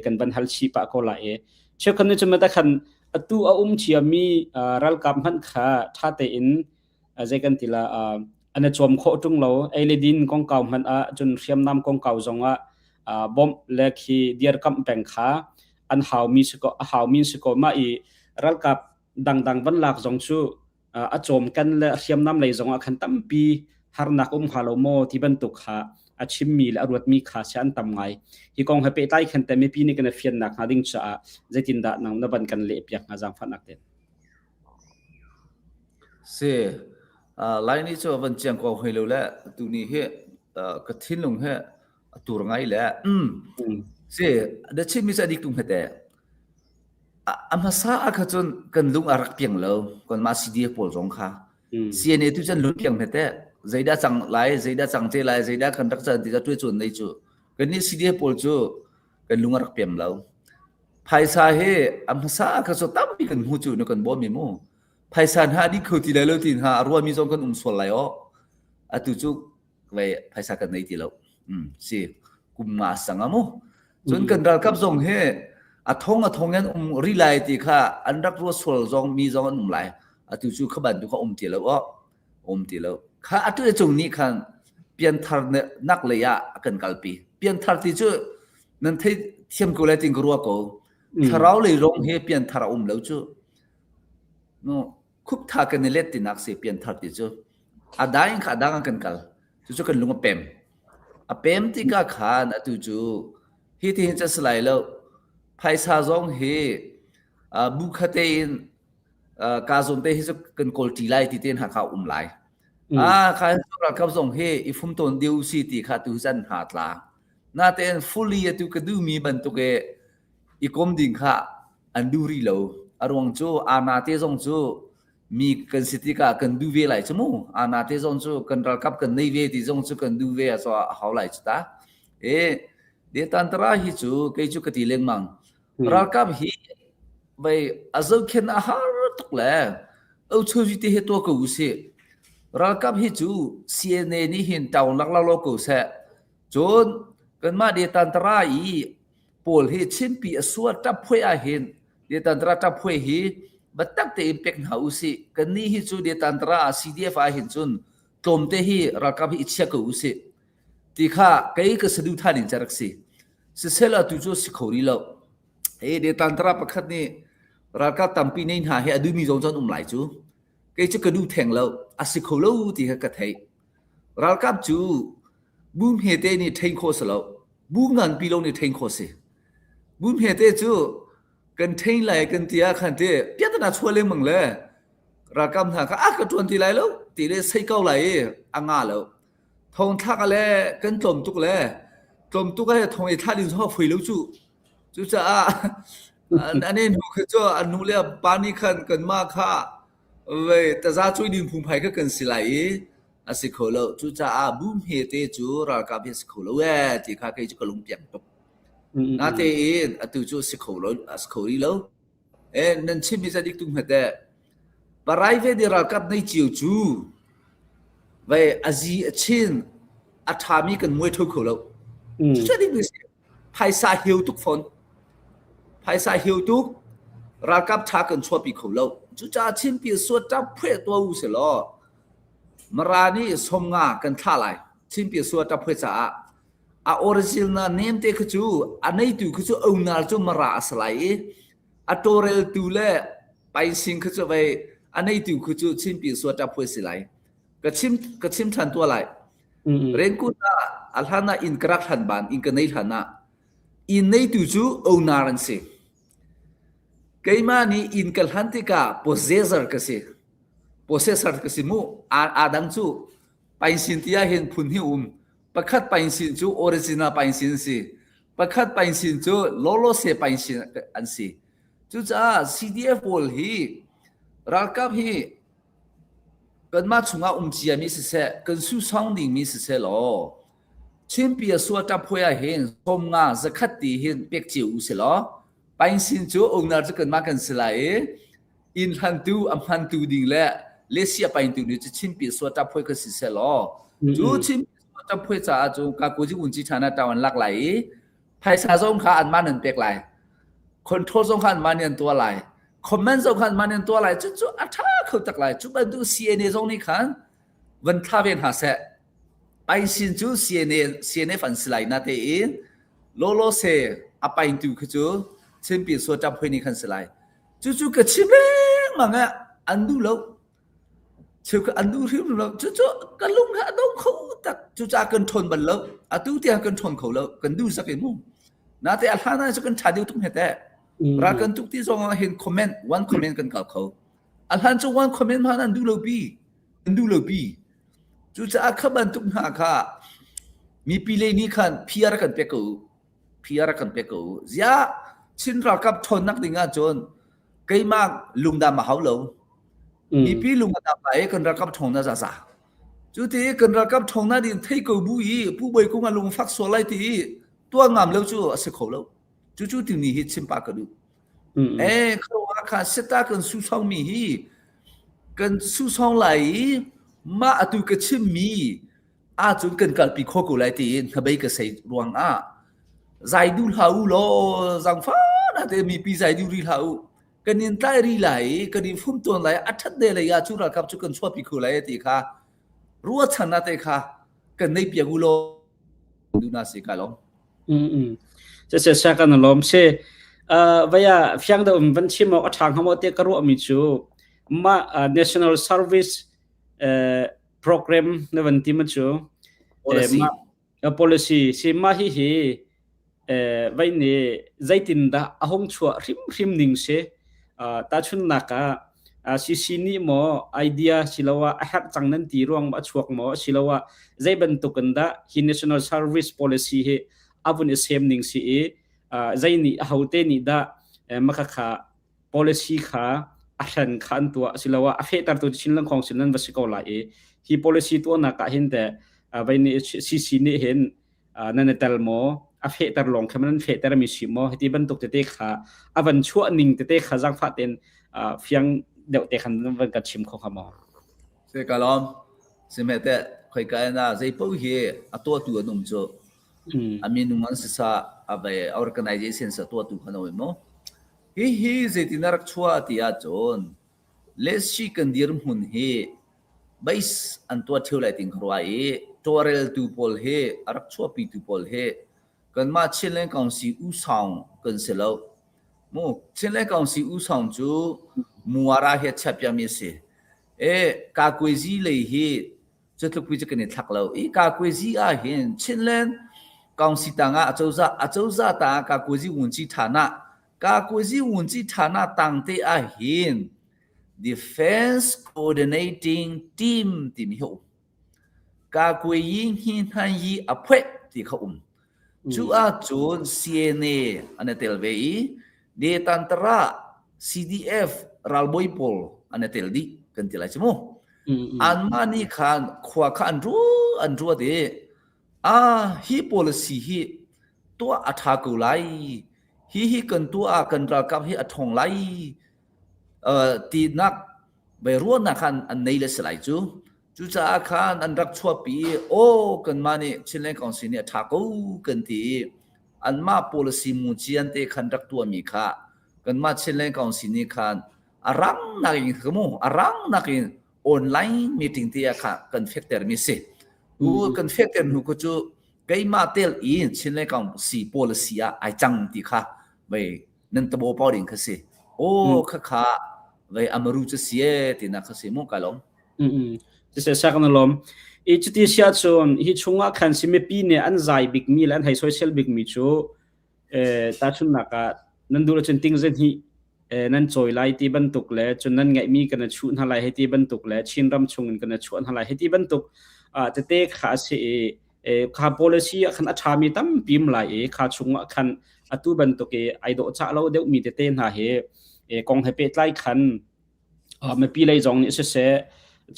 kan van hal chih pah ko lai i cheukhat nih cun khan atu a um ciami ralkap hmanh kha ṭha tein zei kan ti la an i cawm khawh ṭung lo ei le din kongkau hmanh ah cun hriamnam kongkau zong ah bawmh le khi dirkamh peng kha an haumi si ko a haumi si ko mah i ralkap dangdang van lak zong cu a cawmken le hriamnam lei zong ah khan tampi harnak um hnga lo maw ti bantuk kha a chimmi le a ruatmi kha si an tam ngai. Hi kong he pehtlai khan te mipi nih kan i fiannak hnga ding caah zeitindah nang na van kan leh piak hnga zaangfahnak ten.
Si Lai ni cu a van chiang ko hoi lo le tu ni hi ka thinlung he a tur ngai le si na chimmi cu a dik tung hmete A hmasa ah kha cun kan lung a rak piang lo. Kanmah CDF pawl zong kha. CNA tu cun lung piang hme teh. Zeidah cang lai, zeidah cang te lai, zeidah kan rak can ti ca tuai cun nei cu. Kannih CDF pawl cu kan lung a rak piam lo. Phaisa hi a hmasa ah kha cu tampi kan hmu cu na kan bawm mi mu. Phaisa hna a dih kho ti lai lo ti hna a ruami zong kan um sual lai aw. Atu cu vei phaisa kan nei ti lo. Si kum nga sang a mu. Cun kan ralkap zong hi a thong a thong in um ri lai ti kha an rak ruat sual zong mi zong an um lai. Atu cu kha bantuk kha um ti lo aw. Um ti lo. Kha atu cung nih khan pianthar nak lei ah a kan kalpi. Pianthar ti cu nan thei thiam ko lai tin ka ruah ko. Thlarau lei rong hi pianthar a um lo cu. No khuptha kan i let tinak si pianthar ti cu. A dang kha a dang ah kan kal. Cucu kan lung a pem. A pem tikah khan atu cu hi ti hin cu a si lai lo. Phaisa zong hi bu khate in kaa zawn te hi cu kan kawl ṭi lai ti te hna kha a um lai. Ah, kha ralkap zong hi i fum tawn deuh si ti kha tu zan hna tla. Natein fully atu ka duhmi bantuk i i kom ding kha an duh rih lo. A ruang cu ana te zong cu mi kan si tikah kan duh ve lai cu mu ana te zong cu kan ralkap kan nei ve ti zong cu kan duh ve a so a hau lai cu ta e detantara hi cu kei cu ka ti lengmang ralkap hi vai a zohkhen a har tuk le ochoji te he to ko usih ralkap hi cu CNA nih hin taung lak lo ko seh cun kanmah detantara i pawl hi Chinpi a sual ṭap phuai ah hin Detantra ṭap phuai hi biatak tein pek hna usih. Kannih hi cu Detantra ah CDF ah hin cun tlawmte hi ralkap hi i chia ko usih. Ti kha kei ka saduhthah ning ca rak si. Siseh atu cu si kho rih lo. Hi Detantra pakhat nih ralkap tampi nei hna hi a duhmi zong cu an um lai cu. Kei cu ka duh theng lo. A si kho lo ti kha ka theih. Ralkap cu bu hmete nih ṭhen khawh si lo. Bu nganpi lawng nih ṭhen khawh si. Bu hmete cu kan ṭhen lai kan ti ah khan te piatana chuah lengmang le ralkap hna kha a ka ṭuan ti lai lo ti le sei ko lai i a nga lo. Thong thlak le kan tlawm tuk le tlawm tuk le thong i thlah ding zong a foi lo cu. Cucaah an hnu kha cu an nu le pa nih khan kanmah kha vei taza cuai ding phungphai kha kan si lai i a si kho lo. Cucaah bu hmete cu ralkap hi a si kho lo ee ti kha kei cu ka lungpiang tuk. Natein atu cu a si kho lo, a si kho rih lo. E, nan chimmi cu dik tung hmet eh. Private i ralkap nei cio cu vei a zi a chin a ṭhami kan muai tho kho lo. Cucu dik mi si. Phaisa hiu tuk fawn. Phaisa hiu tuk ralkap ṭha kan chuahpi kho lo. Cucaah Chinpi suat ṭap phueh tuah u sih law Mara nih sawmnga kan thlah lai. Chinpi suat ṭap phueh caah a original name te kha cu a neitu kha cu owner cu Mara a si lai i a tawlreltu le paising kha cu vei a neitu kha cu Chinpi suat ṭap phueh si lai. Ka chim ka chim ṭhan tuah lai. Rengkut ah a hlan ah inn ka rak hlan ban inn ka nei hlan ah inn neitu cu owner an si. Keimah nih inn ka hlan tikah possessor ka si. Possessor ka si mu. Aa dang cu painsin ti ah hin phun hi um. Pakhat painsin cu original painsin si. Pakhat painsin cu lolose painsin an si. Cucaah CDF pawl hi ralkap hi Kanmah chungah um ciami siseh, kan susong dingmi siseh law, Chinpi a sual ṭaphuai ah hin 50 zakhat ti hin pek cio u si law, painsin cu owner cu kanmah kan si lai i inn hlantu a hmantu ding le lesia paintu nih cu Chinpi a sual ṭaphuai kha siseh law, cu Chinpi a sual. Ṭamphui caah cu kakuzi vunci ṭha na ṭawan lak lai i phaisa zong kha anmah nan pek lai. Control zong kha anmah nih an tuah lai. Comment zong kha anmah nih an tuah lai. Cucu a ṭha kho tak lai. Cu bantuk CNA zong nih khan van thla ve hna seh. Paisin cu CNA, CNF an si lai na tein lawlaw se a paintu khi cu Chinpi Sual Ṭamphui nih khan si lai. Cucu ka chim lengmang ah an duh lo. Cheukhat an duh hrimhrim lo. Cucu ka lung he a dong kho tak. Cucaah kan ṭhawn bal lo. Atu tiang kan ṭhawn kho lo. Kan duh sak in mu. Nate a hlan ah cu kan ṭha deuh tuk hme teh. Ral kan tuk ti zong ah hin comment, one comment kan kal kho. A hlan cu one comment hmanh an duh lo pi. An duh lo pi. Cucaah kha bantuk hna kha mipi lei nih khan PR kan pek ko. PR kan pek ko. Ziah Chin ralkap ṭhawnnak ding ahcun keimah lungdam a hau lo. Mipi lung a dam lai i kan ralkap ṭhawng na zaza. Cu ti kan ralkap ṭhawng na din thei ko bu i Pu Bawi Kung a lung fak sual lai ti i tuah ngam lo cu a si kho lo. Cucu timi hi chim pah ka duh. Eh, kharuah kha seta kan susong mi hi kan susong lai i mah atu ka chim mi ahcun kan kalpi kho ko lai tiin hnabei ka sei ruang ah zai duh hlah u law zangfa na te mipi zai duh ri hlah u kan in tlai ri lai i kan in fum tawn lai a that de lei ah cu ralkap cu kan chuahpi kho lai ti kha ruahchan na te kha kan nei piak u law du na si ka lom
Mm se se sa kan lom se vaya fiang da um van chim ok a thang hamo te ka ruah mi chu ma national service program na van ti ma cu
policy
policy si ma hi hi vai ne zeitin dah a hong chuah hrimhrim ning si tahchunnak ah CC nih maw idea siloah a herh cang nan ti ruang a chuak maw siloah zei bantuk in dah hi national service policy hi a vun i sem ning si i zei nih ahote nih dah maka kha policy kha a hren kha an tuah asiloah a fehtertu Chin lengkhong sin nan va si ko lai i hi policy tuahnak ah hin teh vai nih CC nih hin nan i tel maw a fehter lawng kha nan fehter mi si maw hiti bantuk tete kha a van chuah ning tete kha zaangfah ten fiang deuh te khan van kan chim kho kha maw
Se kalom sime te khoi ka na zei po hi a tuah tu an um cu a minung an si sa a vai organization sa tuah tu khan oi mo Hihi zeitin a rak chuah ti ahcun Lesi kan dirhmun hi base an tuah ṭheo lai tin ka ruah i tawlreltu pawl hi a rak chuahpitu pawl hi kanmah Chinland Council Usaung kan si lo. Mu Chinland Council Usaung cu Muara hi a chiahpiakmi a si. E Kakuaizi lei hi Cutluk pi cu kan i thlak lo. I kakuazi ah hin Chinland Council tangah acozah acozah tangah kakuazi vunci ṭhan ah kakuazi vunci ṭhan ah tangte ah hin Defense Coordinating Team timi hi um. Kakuayi hi hnan yi a phueh ti kha um. Cu ahcun CNA an i tel ve i Detantara CDF ralbawi pawl an i tel dih kan ti lai cu mu. Anmah nih khan khua kha an ruat an ruat i ah hi policy hi tuah a ṭha ko lai. Hi hi kan tuah ah kan ralkap hi a ṭhawng lai tinak bai ruahnak khan an nei le si lai cu. Cucaah khan an rak chuahpi i aw kanmah nih Chinland Council nih a ṭha ko kan ti i anmah policy mucian te khan rak tuahmi kha kanmah Chinland Council nih khan a rang nakin ka mu a rang nakin online meeting te ah kha kan fektermi si. Tu kan fekter hnu ko cu keimah tel in Chinland Council policy ah ai cang ti kha vei nan tabo pau ding kha si. Aw kha kha vei amaru cu si e tina kha si mu ka lom.
Siseh sak na lawm. I cuti si ahcun hi chungah khan si mipi nih an zai bikmi le an hei soisel bikmi cu tahchunhnak ah nan duh ahcun ting zahnih nan cawi lai ti bantuk le cun nan ngeihmi kan chuh hna lai hei ti bantuk le Chinram chungin kan chuah hna lai hei ti bantuk tete kha a si i kha policy ah khan a ṭhami tampi um lai i kha chungah khan atu bantuk i ai dawhcah lo deuhmi tete hna hi kong he pehtlai khan Mipi lei zong nih siseh,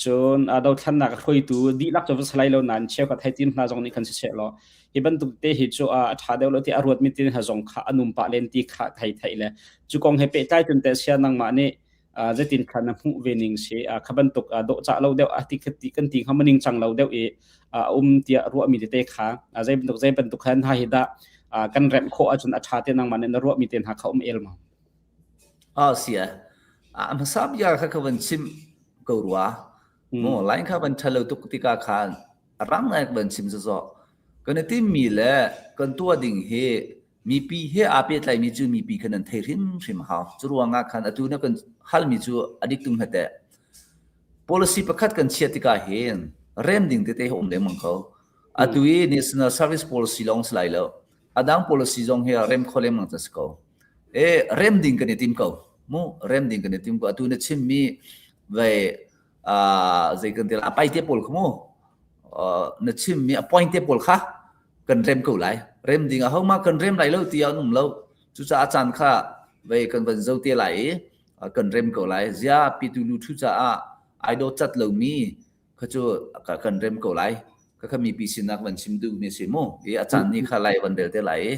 cun dothlannak a hruaitu dihlak cu va si lai lo nain cheukhat hei tim hna zong nih khan siseh law hi bantuk te hi cu a ṭha deuh lo ti a ruatmi te hna zong kha an um pah len ti kha thei theih le cu kong he pehtlai tun te sia nangmah nih. Zeitin khan na hmuh ve ning si kha bantuk dawhcah lo deuh a ti kan ti hnga maning cang lo deuh i a um tiah ruahmi tete kha zei bantuk zei bantuk khan ha hi dah kan remh khawh ahcun a ṭha te nangmah nih na ruahmi te hna kha um el ma?
Ah sia. A hmasa bia kha ka van chim ko rua. Mu line kha van ṭhalo tuk tikah khan rang ngai ka van chim zaw. Kan i timmi le kan tuah ding hi mipi he aa pehtlaimi cu mipi khan an thei hrimhrim hau. Cu ruangah khan atu na kan halmi cu a dik tung hna teh. Policy pakhat kan chiah tikah hin rem ding tete hi um lengmang ko. Atu i National Service Policy lawng si lai lo. A dang policy zong hi rem kho lengmang ca si ko. E rem ding kan i tim ko. Mu rem ding kan i tim ko. Atu na chimmi ve zei kan ti la a pai te pawl kha mu na chimmi a point te pawl kha kan rem ko lai. Rem ding ahohmah kan rem lai lo ti an um lo. Cucaah caan kha vei kan van zo te lai i kan rem ko lai. Zia pitu lu thu caah ai dawt cat lomi kha cu kan rem ko lai. Kha kha mipi sinak van chim duh mi si mu. I a caan ni kha lai van rel te lai i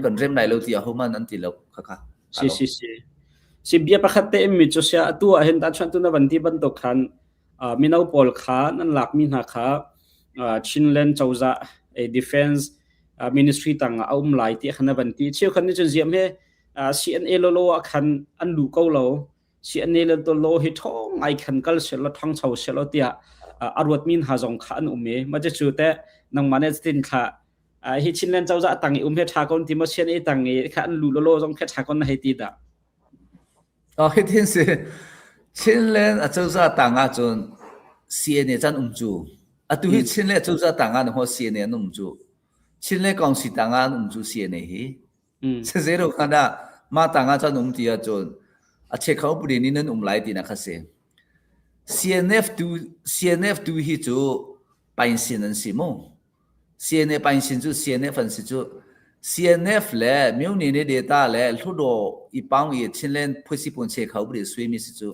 kan rem lai lo ti ahohmah an ti lo kha kha.
Si si si. Si bia pakhat te mi cu sia atu ah hin ta chuan tu na van ti bantuk khan mino pawl kha nan lakmi hna kha Chinland cozah defense ministry tang ah a um lai ti khan a van ti. Cheukhat nih cun ziam he CNA lolo ah khan an luh ko lo. CNA lolo hi ṭhawng ngai khan kal selaw ṭhangcho selaw tiah a ruatmi hna zong kha an um i mah cu teh nangmah nih cutin thla hi Chinland cozah tang i um he ṭha ko ti maw CNA tang i kha an luh lolo zong kha ṭha ko na hei ti dah.
Oh, hitin si. Chinland acozah tang ahcun CNA can um cu. Atu hi Chinland acozah tang ah ho CNA an um cu. Chinland Council tang ah an um cu CNA hi. Zero khan ah mah tang ah can um ti ahcun a chekhau puri nih nan um lai ti na kha si. CNF tu CNF tu hi cu painsin an si mu. CNA painsin cu CNF an si cu. CNF le Myone ne data le Hluttaw i paung i Chinland phuisi pun che kho bri sui mi si cu.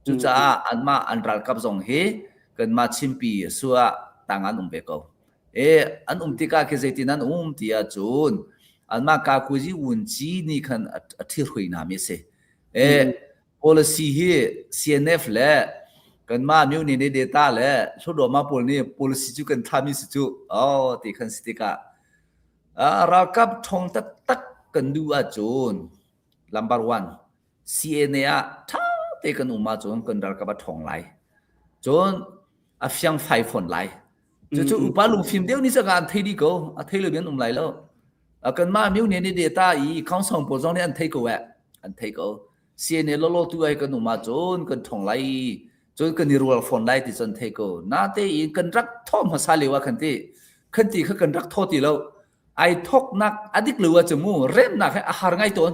Cucaah anmah an ralkap zong hi kanmah Chinpi sua tang an um ve ko. E an um tikah khi zeitin an um ti ahcun anmah kakuzi wunci nih khan a ṭhirhui hna mi si. E Policy hi CNF le kanmah Myone ne data le Hluttaw pawl nih policy cu kan thlami si cu oh ti khan si tikah ralkap ṭhawng taktak kan duh ahcun number one CNA ah ṭha te kan um ahcun kan ralkap a ṭhawng lai. Cun a fiangfai fawn lai. Cucu upa lungfim deuh nih cun an thei dih ko. A thei lo mi an um lai lo. Kanmah Myone ne data i council pawl zong nih an thei ko eh. An thei ko. CNA lawlaw tu ai kan um ahcun kan ṭhawng lai cun kan i rual fawn lai ti cun thei ko. Natein kan rak thawh hmasa lio ah khan ti khan ti kha kan rak thaw ti lo. Ai thawknak a dik lo ahcun mu remnak he a har ngai tawn.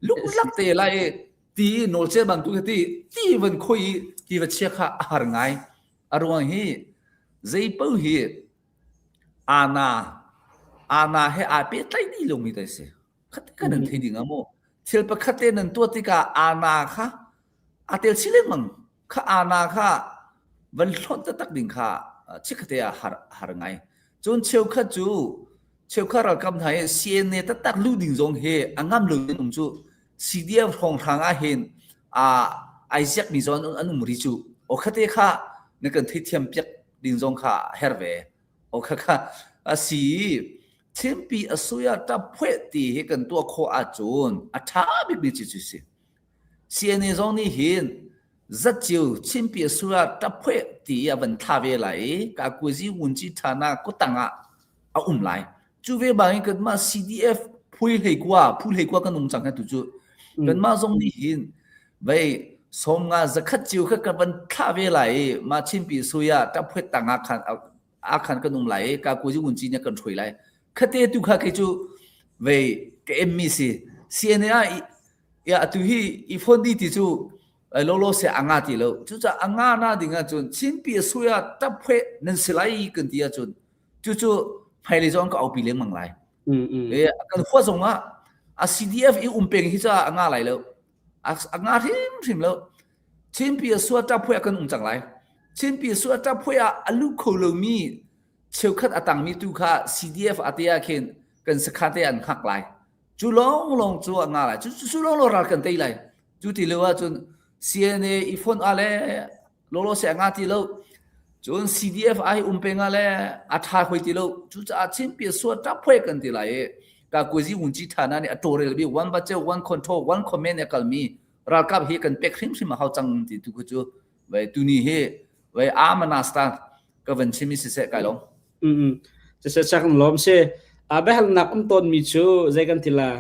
Luklak te lai i ti nawlce bantuk ti ti van khoi i ti va chia kha a har ngai. A ruang hi zei paoh hi ana ana he aa pehtlaih dih lomi te si. Khat kan nan thei ding ah mu. Thil pakhat te nan tuah tikah ana kha aa tel chih lengmang. Kha ana kha van hlonh taktak ding kha chikkhatte ah har har ngai. Cun cheukhat cu cheukhat ralkap hna hi CNA taktak luh ding zong hi a ngam lo in um cu CDF hrawnghrang ah hin ai ziakmi zong an um ri cu. O khate kha na kan theithiam piak ding zong kha a herh ve. O kha kha a si Chinpi a suya ṭap phueh ti hi kan tuah khawh ahcun a ṭha bikmi cu cu si. CNA zong nih hin zatciu Chinpi a suya ṭap phueh ti a van thla ve lai i kakuzi wunci ṭhana kutang ah a um lai. Cu ve bangin kanmah CDF phui hlei kua phu hlei kua kan um cang he tu cu kanmah zong nih hin vei 50 zakhat ciu kha kan van thlah ve lai i mah Chinpi suya ṭap phueh tang ah khan ah khan kan um lai i ka kuzi wunci nih kan hruai lai khate tu kha kei cu vei ka em mi si CNA ah ya atu hi i phone di ti cu lolo se anga ti lo cuca anga na ding ah cun Chinpi suya taphe nan si lai kan ti ahcun cucu hmailei zong ka aupi lengmang lai e kan khua zong ah a CDF i um peng hi ca anga lai lo a nga hrimhrim lo Chinpi a sua ṭaphuai ah kan um cang lai. Chinpi a sua ṭaphuai ah a luh kho lomi cheukhat a tangmi tu kha CDF a te ah khin kan sakhan te an hngak lai. Cu lawnglawng cu a nga lai. Cu cu lawnglawng ral kan tei lai. Cu ti lo ahcun CNA i fonh ah le lawlaw se a nga ti lo. Cun CDF ai um peng ah le a ṭha hoi ti lo. Cucaah Chinpi suat ṭap hoi kan ti lai i ka kuzi wunci ṭha na nih a tawrel bi one budget one control one command a kalmi ralkap hi kan pek hrimhrim a hau cang ti tu khu cu vai tuni hi vai amanasta ka van chim i siseh kai lo.
Mm. Siseh chak lom si. A biahalnak um tawn mi cu zei kan ti la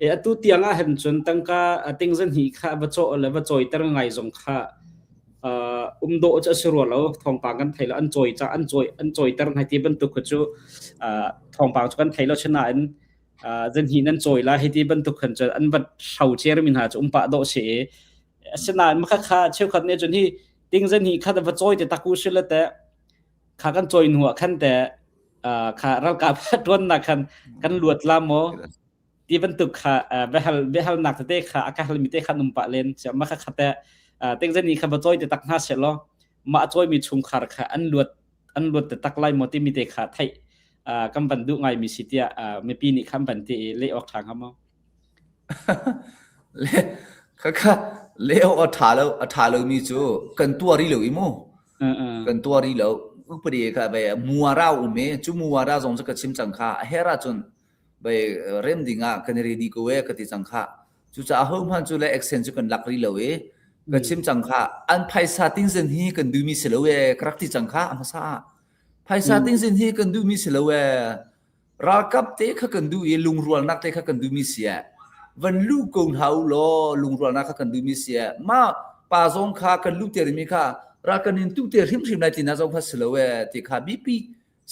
E atu tiang ah hin cun tangka tingzan hi kha va cawh le va cawiter ngai zong kha uh, um dawh cu a si rua lo thawngpang kan thei lo an cawi ca an cawi an cawiter ngai ti bantuk kha cu uh, thawngpang cu kan thei lo chinain uh, zan hi nan cawi la hi ti bantuk khan cun an vat hro cer mi hna cu um pah dawh si i asinain makha kha cheukhat nih cun hi tingzan hi kha va cawi te taku si le te kha kan cawi hnu ah khan te uh, kha ralkap tuannak khan kan luat la maw ti bantuk kha biahal biahalnak tete kha a ka halmi te kha num pah len ma kha khate tengzen ni kha va choi te tak hna se law ma a choi mi chungkhar kha an luat an luat te tak lai maw timi te kha theih kan van duh ngai mi si tiah mipi nih khan van ti i leh awk ṭha hnga maw?
Le kha kha leh awk a ṭha lo a ṭha lomi cu kan tuah rih lo i mu kan tuah rih lo upadi kha ve muara um i cu muara zong cu ka chim cang kha a her ahcun bai rem ding ah kan i ready ko e ka ti cang kha cucaah ho hman cu le accent cu kan lak rih lo i ka chim cang kha an phaisa tingzen hi kan duhmi si lo e ka rak ti cang kha a hmasa ah phaisa tingzen hi kan duhmi si lo e ralkap te kha kan duh i lungrualnak te kha kan duhmi si e van lu ko hna u law lungrualnak kha kan duhmi si e ma pa zong kha kan lu te mi kha ral kan in tu te hrimhrim lai ti na zong kha si lo e ti kha bipi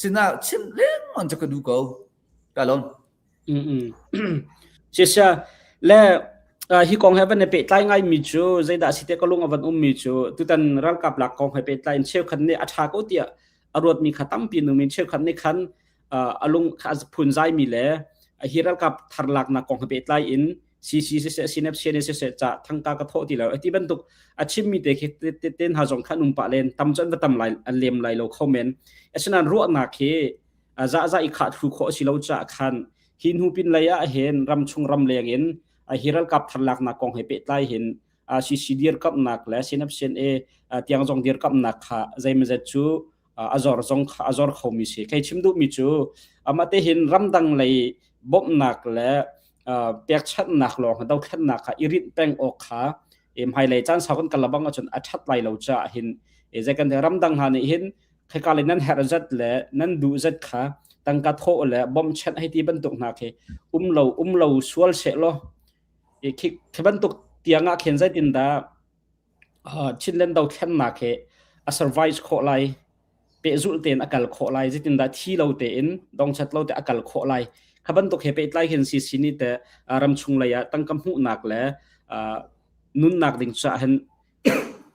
sinah chim lengmang cu ka duh ko ka lawm
Sisia le hi kong he van i pehtlai ngai mi cu zeidah si te ka lung a van um mi cu tutan ralkap lak kong he pehtlai in cheukhat nih a ṭha ko tiah a ruat mi kha tampi nu min cheukhat nih khan a lung kha a phunzai mi le hi ralkap thar laknak kong he pehtlai in CC siseh CNF CNA siseh ca thangka ka thawh ti lo ti bantuk a chimmi te khi te hna zong kha an um pah len tam cu an va tam lai an lem lai lo kho men asinain ruahnak hi za za i khah thlu khawh si lo caah khan hi hnu pin lei ah hin ram chung ram leng in hi ralkap thar laknak kong he pehtlai hin CC dirkamhnak le CNF CNA tiang zong dirkamhnak kha zeimazet cu a zor zong kha a zor khomi si kei chim duhmi cu amah te hin ramdang lei bawmhnak le pekchanhnak lawng dothlennak kha i rinh peng awk kha hmailei caan sau kan kal labang ahcun a ṭhat lai lo caah hin zei kan ramdang hna nih hin khika le nan herh zat le nan duh zat kha tangka thawh le bawmhchanh hei ti bantuk hna khi um lo um lo sual seh law khi khi bantuk tiang ah khin zeitin dah Chinland dothlennak hi a survive khawh lai pehzulh tein a kal khawh lai zeitindah thi lo tein dongchat lo te a kal khawh lai kha bantuk he pehtlai hin CC nih te ramchung lei ah tangka hmuhnak le nunnak ding caah hin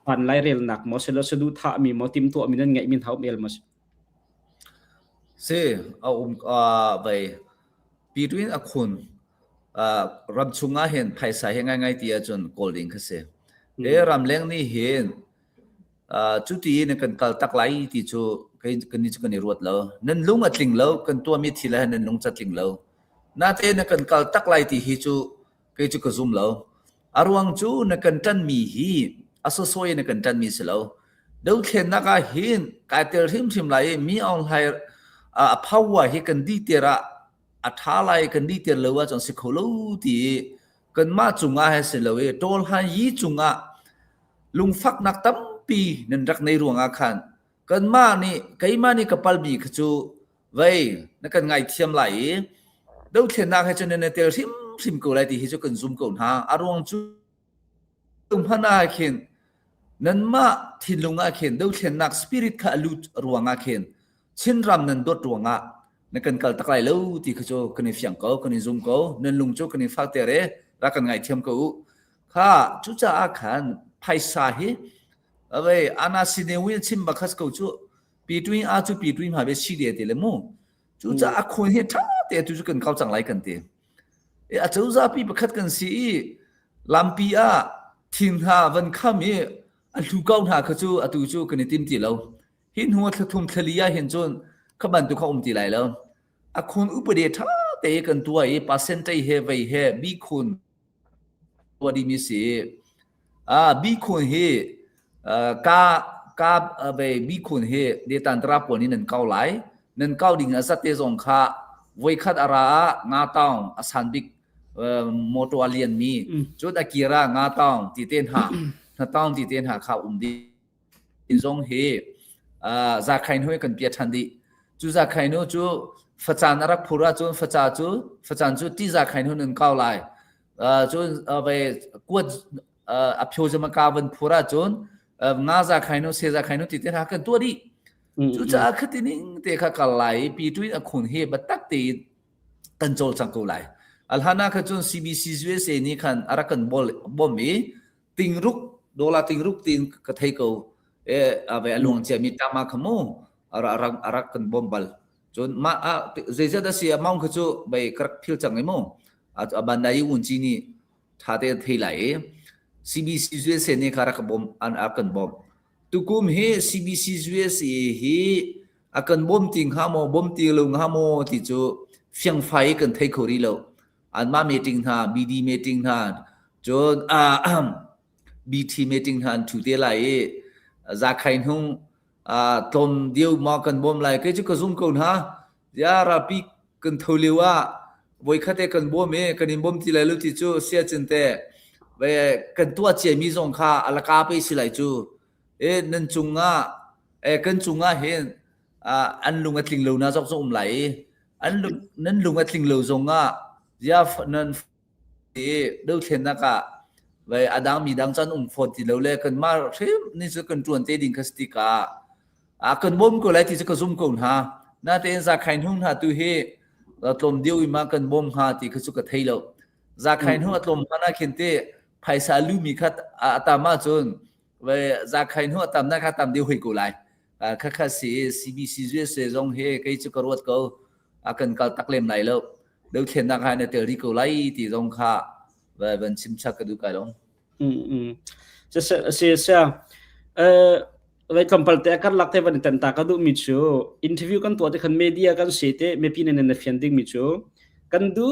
van lairelnak maw silo saduhthah mi maw timhtuah mi nan ngeih mi hna um el maw
Si a um vai Pitwin a khun ramchung ah hin phaisa hi ngaingai ti ahcun kawl ding kha si. E ramleng nih hin cuti in kan kal tak lai ti cu kan ni cu kan i ruat lo. Nan lung a tling lo, kan tuahmi thil ah nan lung ca tling lo. Natein na kan kal tak lai ti hi cu kei cu ka zum lo. A ruang cu na kan ṭanmi hi a sawsawh in na kan ṭanmi si lo. Dothlennak ah hin kai tel hrimhrim lai i mi Aung Hlaing a power hi kan dihter ah a ṭha lai kan dihter lo ahcun si kho lo ti i kanmah cungah he si lo i Tawl Han Yi cungah lungfaknak tampi nan rak nei ruangah khan kanmah nih keimah nih ka palmi kha cu vei na kan ngaithiam lai i dothlennak he cun nan i tel hrimhrim ko lai ti hi cu kan zum ko hna. A ruang cu hmanh ah khin nanmah thinlung ah khin dothlennak spirit kha a lut ruangah khin Chinram nan dawt ruangah na kan kal tak lai lo ti kha cu kan i fiang ko, kan i zum ko. Nan lung cu kan i fakter i rak kan ngaithiam ko u. Kha cucaah khan phaisa hi avei ana sinewin chim bakhas ko cu Pitwin a cu pitwin hma ve si de ti le mu. Cucaah a khun hi ṭha te tu cu kan kau cang lai kan ti. E a cozah pi pakhat kan si i lampi ah thing hna van kham i a hlu ko hna kha cu atu cu kan i tim ti lo. Hi hnu thla thum thlali ah hin cun kha bantuk kha um ti lai lo. A khun upade ṭha te kan tuah i percentage he vei he bi khun tuah dimi si. Bikhun hi ka ka be bikhun hi detan tara pawl nih nan kau lai. Nan kau ding a zat te zong kha voikhat a ra ah nga taung a san bik motor a lian mi cun a kira nga taung ti te hna hna taung ti te hna kha um ding zong hi zakhain hui kan pia ṭhan dih. Cu zakhain hu cu facan a rak phur ahcun faca cu facan cu ti zakhain hu nan kau lai. Cun ve kuat a phyo zama ka van phur ahcun nga zakhain hu se zakhain hu ti te hna kan tuah dih. Cucaah khati ning te kha kal lai i pi tuin a khun hi biatak tein kan cawlcang ko lai. Alhana kha cun CBC USA nih khan a rak kan bawm i tingruk dollar tingruk tin ka thei ko e ave aluang cia mi tama kha mu ara arak kan bom bal cun ma a zeizat a si amount kha cu bei karak phil cang i mu a bandai un chi ni tha te thei lai i CBC USA nih kha rak bom an a kan bom tukum hi CBC USA hi a kan bom ti hnga maw bom ti lo hnga maw ti cu fiangfai kan thei kho rih lo anmah meeting hna BD meeting hna cun BT meeting hna an ṭhu te lai i Zakhai hnung tlawm deuh maw kan bawm lai kei cu ka zum ko hna ya ralpi kan tho lio ah voikhat e kan bawm i kan in bawm ti lai lo ti cu sia cin te ve kan tuah cia mi zong kha alaka pe si lai cu e nan cungah e kan cungah hin an lung a tling lo na zok zong um lai i an lung nan lung a tling lo zong ah ya nan i dothlennak ah vai adang mi dang chan um fawn ti lo le kan ma hrim ni cu kan tuan te ding kha si ka a kan bom ko lai ti cu ka zum ko hna na tein za khain hung hna tu hi tlawm deuh i ma kan bom hnga ti kha cu ka thei lo za khain hung a tlawm hmana khin te phaisa lu mi kha a tam ahcun vai za khain hung a tam na kha tam deuh hoi ko lai Khakha si CBC USA zong hi kei cu ka ruat ko a kan kal tak lem lai lo dothlennak ha na tel rih ko lai ti zong kha van chim chak ka duh kai long.
Mm se se se eh vai tlawmpal te karlak te van ten ta ka duh mi cu interview kan tuah te khan media kan se te mipi ne na fian ding mi cu kan du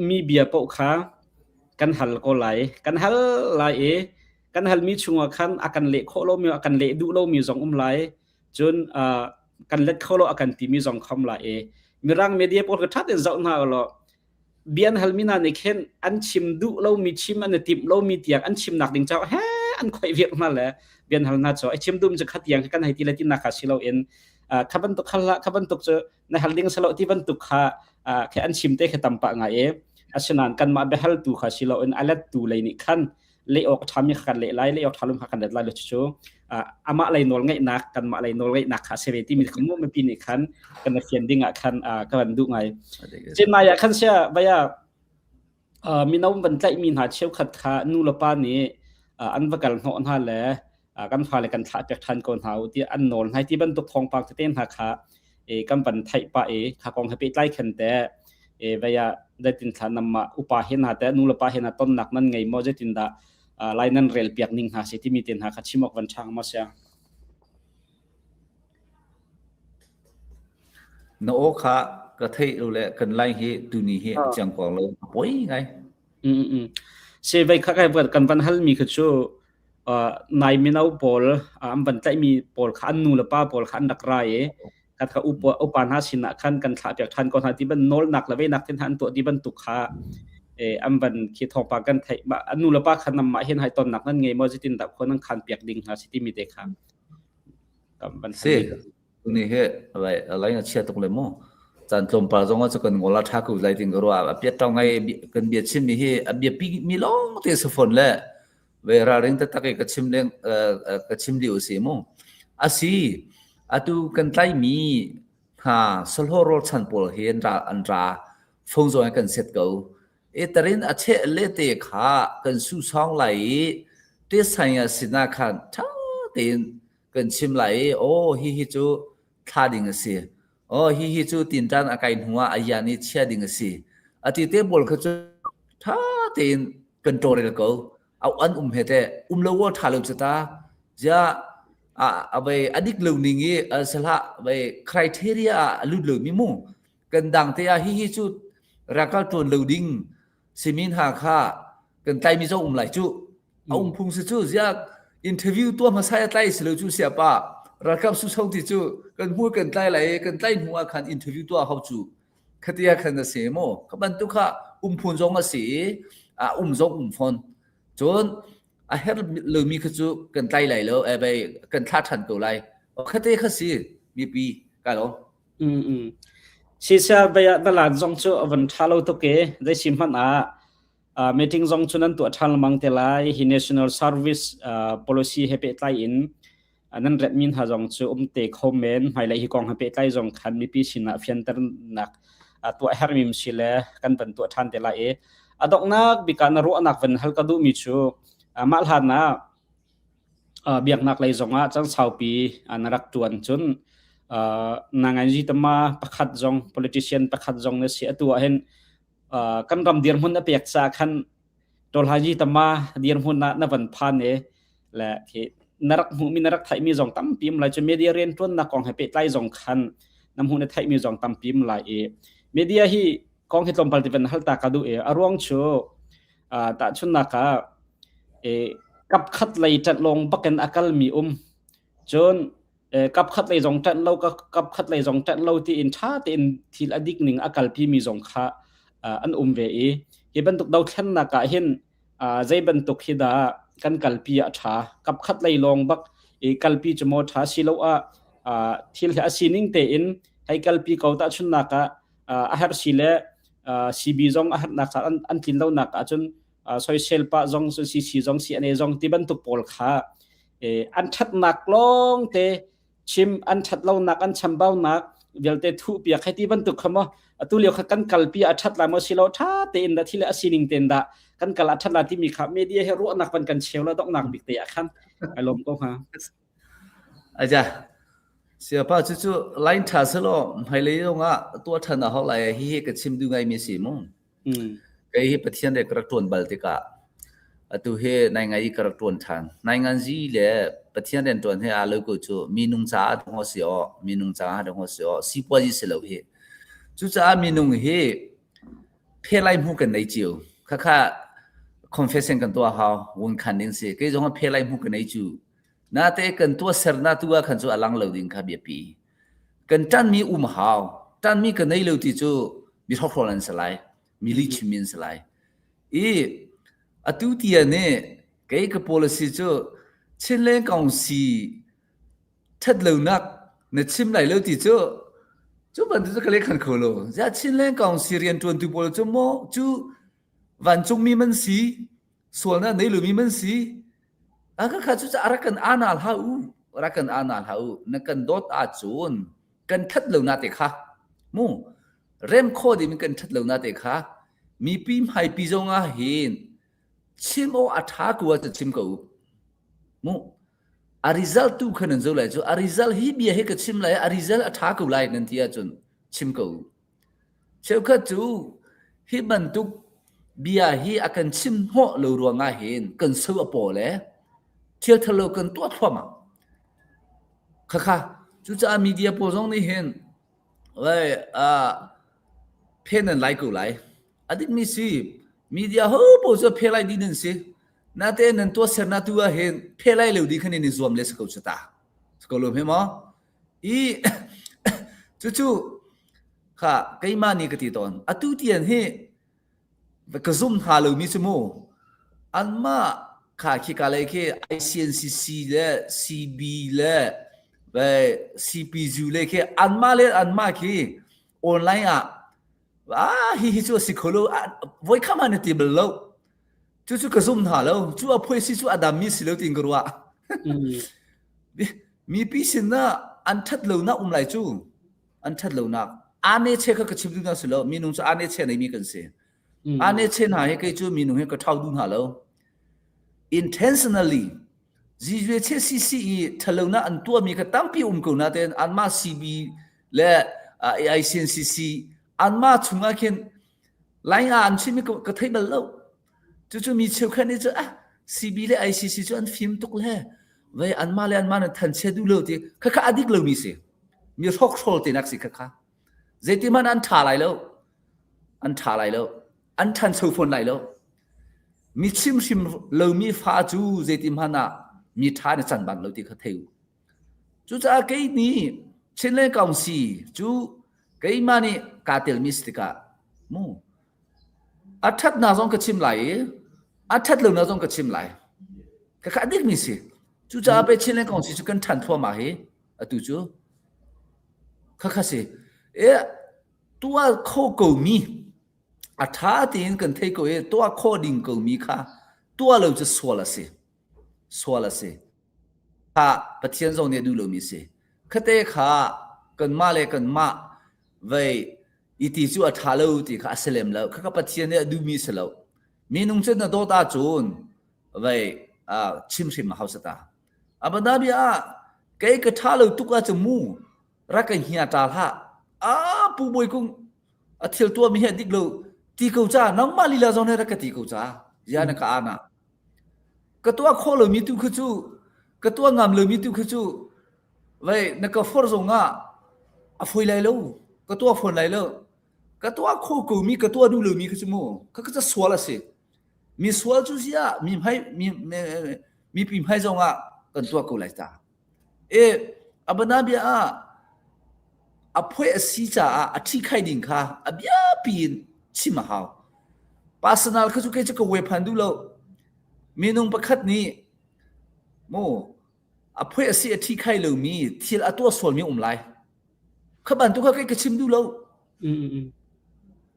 mi bia paoh kha kan hal ko lai kan hal lai i kan halmi chungah khan a kan leh khawh lomi a kan leh duh lomi zong um lai cun kan let kho lo a kan timi zong khom lai i mirang media pawl kha ṭha tein zoh hna law bia an halmi hna nih khin an chim duh lomi chim an i timh lomi tiang an chimnak ding caah he an khoih viak hna le bia an hal hna cu ai chim dum cu kha tiang kan hei ti le tinak kha si loin kha bantuk hal hlah kha bantuk cu na hal ding salo ti bantuk kha khe an chim te kha tam pah ngai e asinain kanmah biahaltu kha si loin a lettu lei nih khan leh awk a ṭhami kha kan leh lai leh awk ṭha lo kha kan let lai lo cucu amah lei nawl ngeihnak kanmah lei nawl ngeihnak kha a si ve timi kha mu mipi nih khan kan i fian ding ah khan ka van duh ngai Chennai ah khan sia vaya mino van tlaihmi hna cheukhat kha nu le pa nih an va kal hnawh hna le kan fale kan thlah piak ṭhan ko hna u ti an nawl hna ti bantuk thawngpang tete hna kha kan van theih pah i kha kong he pehtlai khan te vaya zeitin thla namma upa he hna te nu le pa he hna tonnak nan ngei maw zeitin dah lai nan rel piak ning hna si timi te hna kha chim awk van ṭhang maw sia
Na aw kha ka theih lo le kan lai hi tuni hi chiang ko lo a poi ngai.
Mm mm. Se vai kha kai kan van hal mi kha chu nai mino pawl an van tlaihmi pawl kha an nu le pa pawl kha an rak ra i khat kha upa upa hna sinah khan kan thlah piak ṭhan ko hna ti ban nawlnak le veinak tin an tuah ti bantuk kha an van khi thawngpang kan theih an nu le pa kha namah hin hai tonnak nan ngei maw zeitin dah khua nan khan piak ding hna si timi te kha kan van
si Tuni hi lai a chia tuk le mu. Caan tlawmpal zong ah cu kan ngol a ṭha ko lai ting ka ruah. A piat ṭong ngai kan bia chimmi hi a biapi mi lawng te si fawn le ve ralring taktak i ka chim leng ka chim lio si mu. Asi atu kan tlaimi hna sahlawh rawlchan pawl hi an ra an ra phone zong in kan set ko. E tarin a cheh le te kha kan su sawng lai i te sai sinah khan ṭha tein kan chim lai i aw hihi cu thla ding a si aw hihi cu tinṭan a kai hnu ah a yan i chia ding a si a ti te pawl kha cu ṭha tein kan tawlrel ko au an um he teh um lo aw ṭha lo cu ta zia a a vei a dik lo ning i sahlah vei criteria ah a lut lo mi mu kan dang te ah hihi cu rakal ṭuan lo ding simin ha kha kan tlai mi zong um lai cu. A um phung si cu ziak interview tuah hmasa i tlai si lo cu siapa ralkap susong ti cu kan hmur kan tlai lai i kan tlai hnu ah khan interview tuah hau cu khatia khan a si mu kha bantuk kha um phun zong a si i a um zong um fawn cun a her lomi kha cu kan tlai lai lo e bei kan thla ṭhan ko lai khate kha si mipi ka lo
Mm mm. Sisia baya dalan zong cu a van ṭha lo tuk e zei si hmanh ah uh, meeting zong cu nan tuah ṭhan lengmang te lai hi national service uh, policy he pehtlai in nan retmi hna zong cu um te kho men hmailei hi kong he pehtlai zong khan mipi sinah fianternak tuah hermi si le kan van tuah ṭhan te lai i a donghnak bik ah na ruahnak van hal ka duhmi cu mah hlan ah biaknak lei zongah cang saupi na rak ṭuan cun nanganzi tama pakhat zong politician pakhat zong na si atu ah hin kan ram dirhmun a pek ca khan Tawlhaji tama dirhmun ah na van phan i le khi na rak hmuhmi na rak theihmi zong tampi um lai cu media rianṭuannak kong he pehtlai zong khan na hmuh na theihmi zong tampi um lai i media hi kong hi tlawmpal ti van hal ta ka duh i a ruang cu tahchunnak ah e kapkhat lei ṭanh lawng bakin a kalmi um cun kapkhat lei zong ṭanh lo kapkhat lei zong ṭanh lo tiin ṭha tein thil a dik ning a kalpi mi zong kha an um ve i hi bantuk dothlennak ah hin zei bantuk hi dah kan kalpi ah ṭha kapkhat lei lawng bak i kalpi cu maw ṭha silo ah thil hi a sining tein hei kalpi ko tahchunnak ah a herh si le CB zong a herhnak ca an tlin lonak ahcun soisel pah zong CC zong CNA zong ti bantuk pawl kha an ṭhatnak lawng te chim an ṭhat lonak an chambaunak vialte thuh piak hei ti bantuk kha maw atu lio kha kan kalpi a ṭhat lai maw silo ṭha tein dah thil a sining tein dah kan kal a ṭhat lai timi kha media he ruahnak van kan cheu la donghnak bik te ah khan ai lawm ko hnga.
Aja siapa cu cu line ṭha selaw hmailei zongah tuah ṭhan a hau lai hi hi ka chim duh ngaimi si mu. Kei hi Pathian he ka rak ṭuan bal tikah atu hi naingai i ka rak ṭuan ṭhan. Nainganzi le Pathian rianṭuan he aa lo ko cu minung caah dong si aw, minung caah dong si aw, sipuazi si lo hi. Cucaah minung hi phelai hmu kan nei cio. Khakha confession kan tuah hau, wun khan ding si. Kei zong phelai hmu ka nei cu. Nate kan tuahsernak tu ah khan cu a lang lo ding kha biapi. Kan ṭanmi um hau. Ṭanmi ka nei lo ti cu mi hrokhrawl an si lai. Mi lihchimmi an si lai. I atu tiang nih kei ka policy cu Chinland Council ṭhat lonak na chim lai lo ti cu cu bantuk cu ka leh khan kho lo. Ziah Chinland Council rianṭuantu pawl cu maw cu vancungmi man si, sualnak nei lomi man si, A ka kha cucaah rak kan ana hlah u, rak kan ana hlah u. Na kan dawt ahcun kan that lo na te kha mu rem kho ding kan that lo na te kha mipi hmaipi zong ah hin chim aw a tha ko ah chim ko u. Mu a result tu kha nan zo lai cu a result hi bia hi ka chim lai a result a tha ko lai nan ti ahcun chim ko u. Cheukhat cu hi bantuk bia hi a kan chim hnawh lo ruangah hin kan so a paw le thil thalo kan tuah thluahmah. Khakha cucaah media pawl zong nih hin vai uh, phen nan lai ko lai. A dikmi si media ho pawl cu phe lai dih nan si. Natein nan tuahsernak tu ah hin phe lai lo ding khan in i zuam le si ko cu ta. Si ko lo hme maw? I cucu kha keimah nih ka ti tawn. Atu tiang hi ka zum hna lomi cu mu anmah kha khika lei khi ICNCC le CB le CPU le khi anmah le anmah khi online ah ah hi hi cu a si kho lo voi kham an ti bal lo cucu ka zum hna lo cu a phuai si cu a dammi si lo tiin ka ruah Mipi sinah an ṭhat lonak um lai cu. An ṭhat lonak. Ane che kha ka chim duh hna si lo. Minung cu ane che neimi kan si. Ane che hna hi kei cu minung hi ka ṭhau duh hna lo. Intentionally GJCCC i ṭhatlonak an tuahmi kha tampi um ko nain anmah CB le AICNCC anmah chungah khin line ah an chimmi ka thei bal lo. Cucu mi cheukhat nih cu ah CB le ICC cu an fim tuk le vei anmah le anmah nan thanchia duh lo ti khakha a dik lomi si. Mi hrokhrawl tenak si khakha. Zeiti hmanh an ṭha lai lo. An ṭha lai lo. An ṭhancho fawn lai lo. Mi chimhrim lomi fa cu zeiti hmanh ah mi ṭha na can bal lo ti kha thei u. Cucaah kei nih Chinland Council cu keimah nih kaa telmi si tikah mu a ṭhatnak zong ka chim lai i a ṭhat lonak zong ka chim lai. Khakha a dikmi si. Cucaah pei Chinland Council cu kan ṭhan thluahmah hi atu cu. Khakha si. E tuah kho komi a ṭha tein kan thei ko i tuah khawh ding komi kha tuah lo cu sual a si. Sual a si. Kha Pathian zong nih a duh lomi a si. Khate kha kanmah le kanmah vei i ti cu a ṭha lo ti kha a si lem lo. Khakha Pathian nih a duhmi a si lo. Minung cu na dawt ahcun vei chim hrim a hau sata. Abana bia ah kei ka ṭha lo tuk ahcun mu rak ka hia ṭa hlah. Ah Pu Bawi Kung a thil tuahmi hi a dik lo ti ko ca nangmah lila zong nih rak ka ti ko ca zia na ka ana. Ka tuah khawh lomi tu kha cu ka tuah ngam lomi tu kha cu vei na ka forh zong ah a fawi lai lo ka tuah fawn lai lo ka tuah khawh komi ka tuah duh lomi kha cu mu kha ka sual a si mi sual cu ziah mi hmai mi mipi hmai zong ah kan tuah ko lai ta E abana bia ah a phuai a si caah a ṭhi khai ding kha a biapi in chim a hau. Personal kha cu kei cu ka wephan duh lo. Minung pakhat nih mu a phuai a si a ṭhi khai lomi thil a tuah sualmi um lai. Kha bantuk kha kei ka chim duh lo.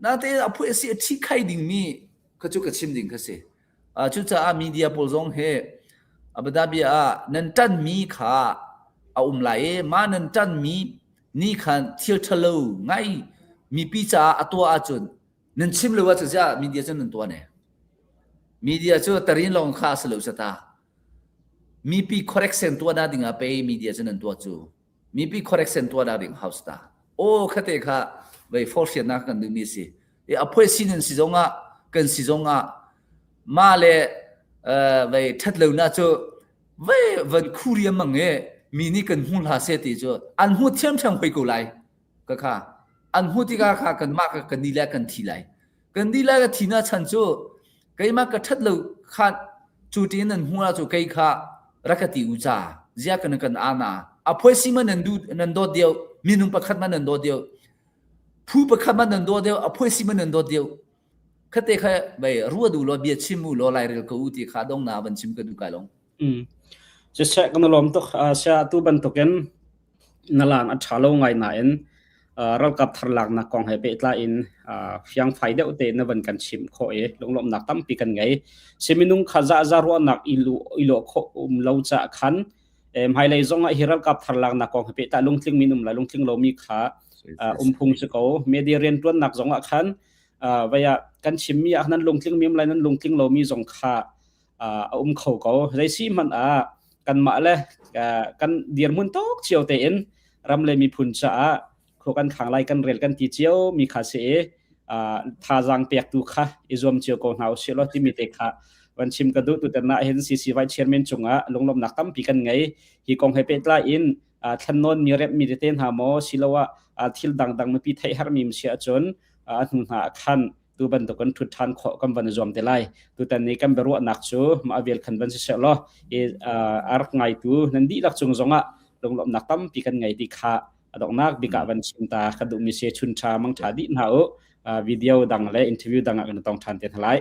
Natein a phuai a si a ṭhi khai dingmi kha cu ka chim ding kha si. Cucaah media pawl zong hi Abu Dhabi ah nan ṭanmi kha a um lai i mah nan ṭanmi nih khan thil ṭhalo ngai mipi caah a tuah ahcun nan chim lo ahcun ziah media cu nan tuah ne? Media cu tarin lawng kha a si lo sata. Mipi correction tuahnak ding ah pei media cu nan tuah cu. Mipi correction tuahnak ding house ta. Aw khate kha vei forhfiannak kan duhmi si. I a phuai sin in si zongah kan si zongah mah le vei ṭhat lonak cu vei van khu riam mang e mi nih kan hmu hlah seh ti cu an hmu thiamthiam hoi ko lai ka kha an hmu tikah kha kanmah ka kan ni le kan thi lai kan di lai ka thi na chan cu keimah ka ṭhat lo kha cu tiin nan hmu cu kei kha rak ka ti u ca zia kan kan ana a phuai si ma nan du nan dawt deuh minung pakhat ma nan dawt deuh phu pakhat ma nan dawt deuh a phuai si ma nan dawt deuh khate kha bai rua du lo bia chim u lo lai rel ko u ti kha dong na van chim ka du kai long
Mm. Siseh kan lawm tuk sia tu bantukin na lang a ṭha lo ngai nain ralkap thar laknak kong he pehtlai in fiangfai deuh te na van kan chimh khawh i lunglawmhnak tampi kan ngei. Si minung kha zahza ruahnak i lawh khawh um lo caah khan hmailei zong ah hi ralkap thar laknak kong he pehtlai lungtling min um lai lungtling lomi kha um phung si ko. Media rianṭuannak zong ah khan vei ah kan chimmi ah nan lungtling mi um lai nan lungtling lomi zong kha a um kho ko. Zeisi hmanh ah kanmah le kan dirhmun tuk cio tein ram le miphun caah khua kan khang lai kan rel kan ti cio mi kha si i thazaang pektu kha i zuam cio ko hna usih law timi te kha van chim ka duh tutan ah hin CC Vice Chairman cungah lunglawmhnak tampi kan ngei hi kong he pehtlai in thlannawn mi rep mi tete hna maw siloah thil dangdang mipi theih harmi si ahcun a hnu hna ah khan tu bantuk kan ṭhut ṭhan khawh kan van i zuam te lai. Tutan ni kan biaruahnak cu mah vel khan van si seh law i a rak ngaitu nan dihlak cung zongah lunglawmhnak tampi kan ngei ti kha a donghnak bik ah van chim ta ka duhmi si chun ṭha mang ṭha dih hna u video dang le interview dang ah kan tong ṭhan te hna lai.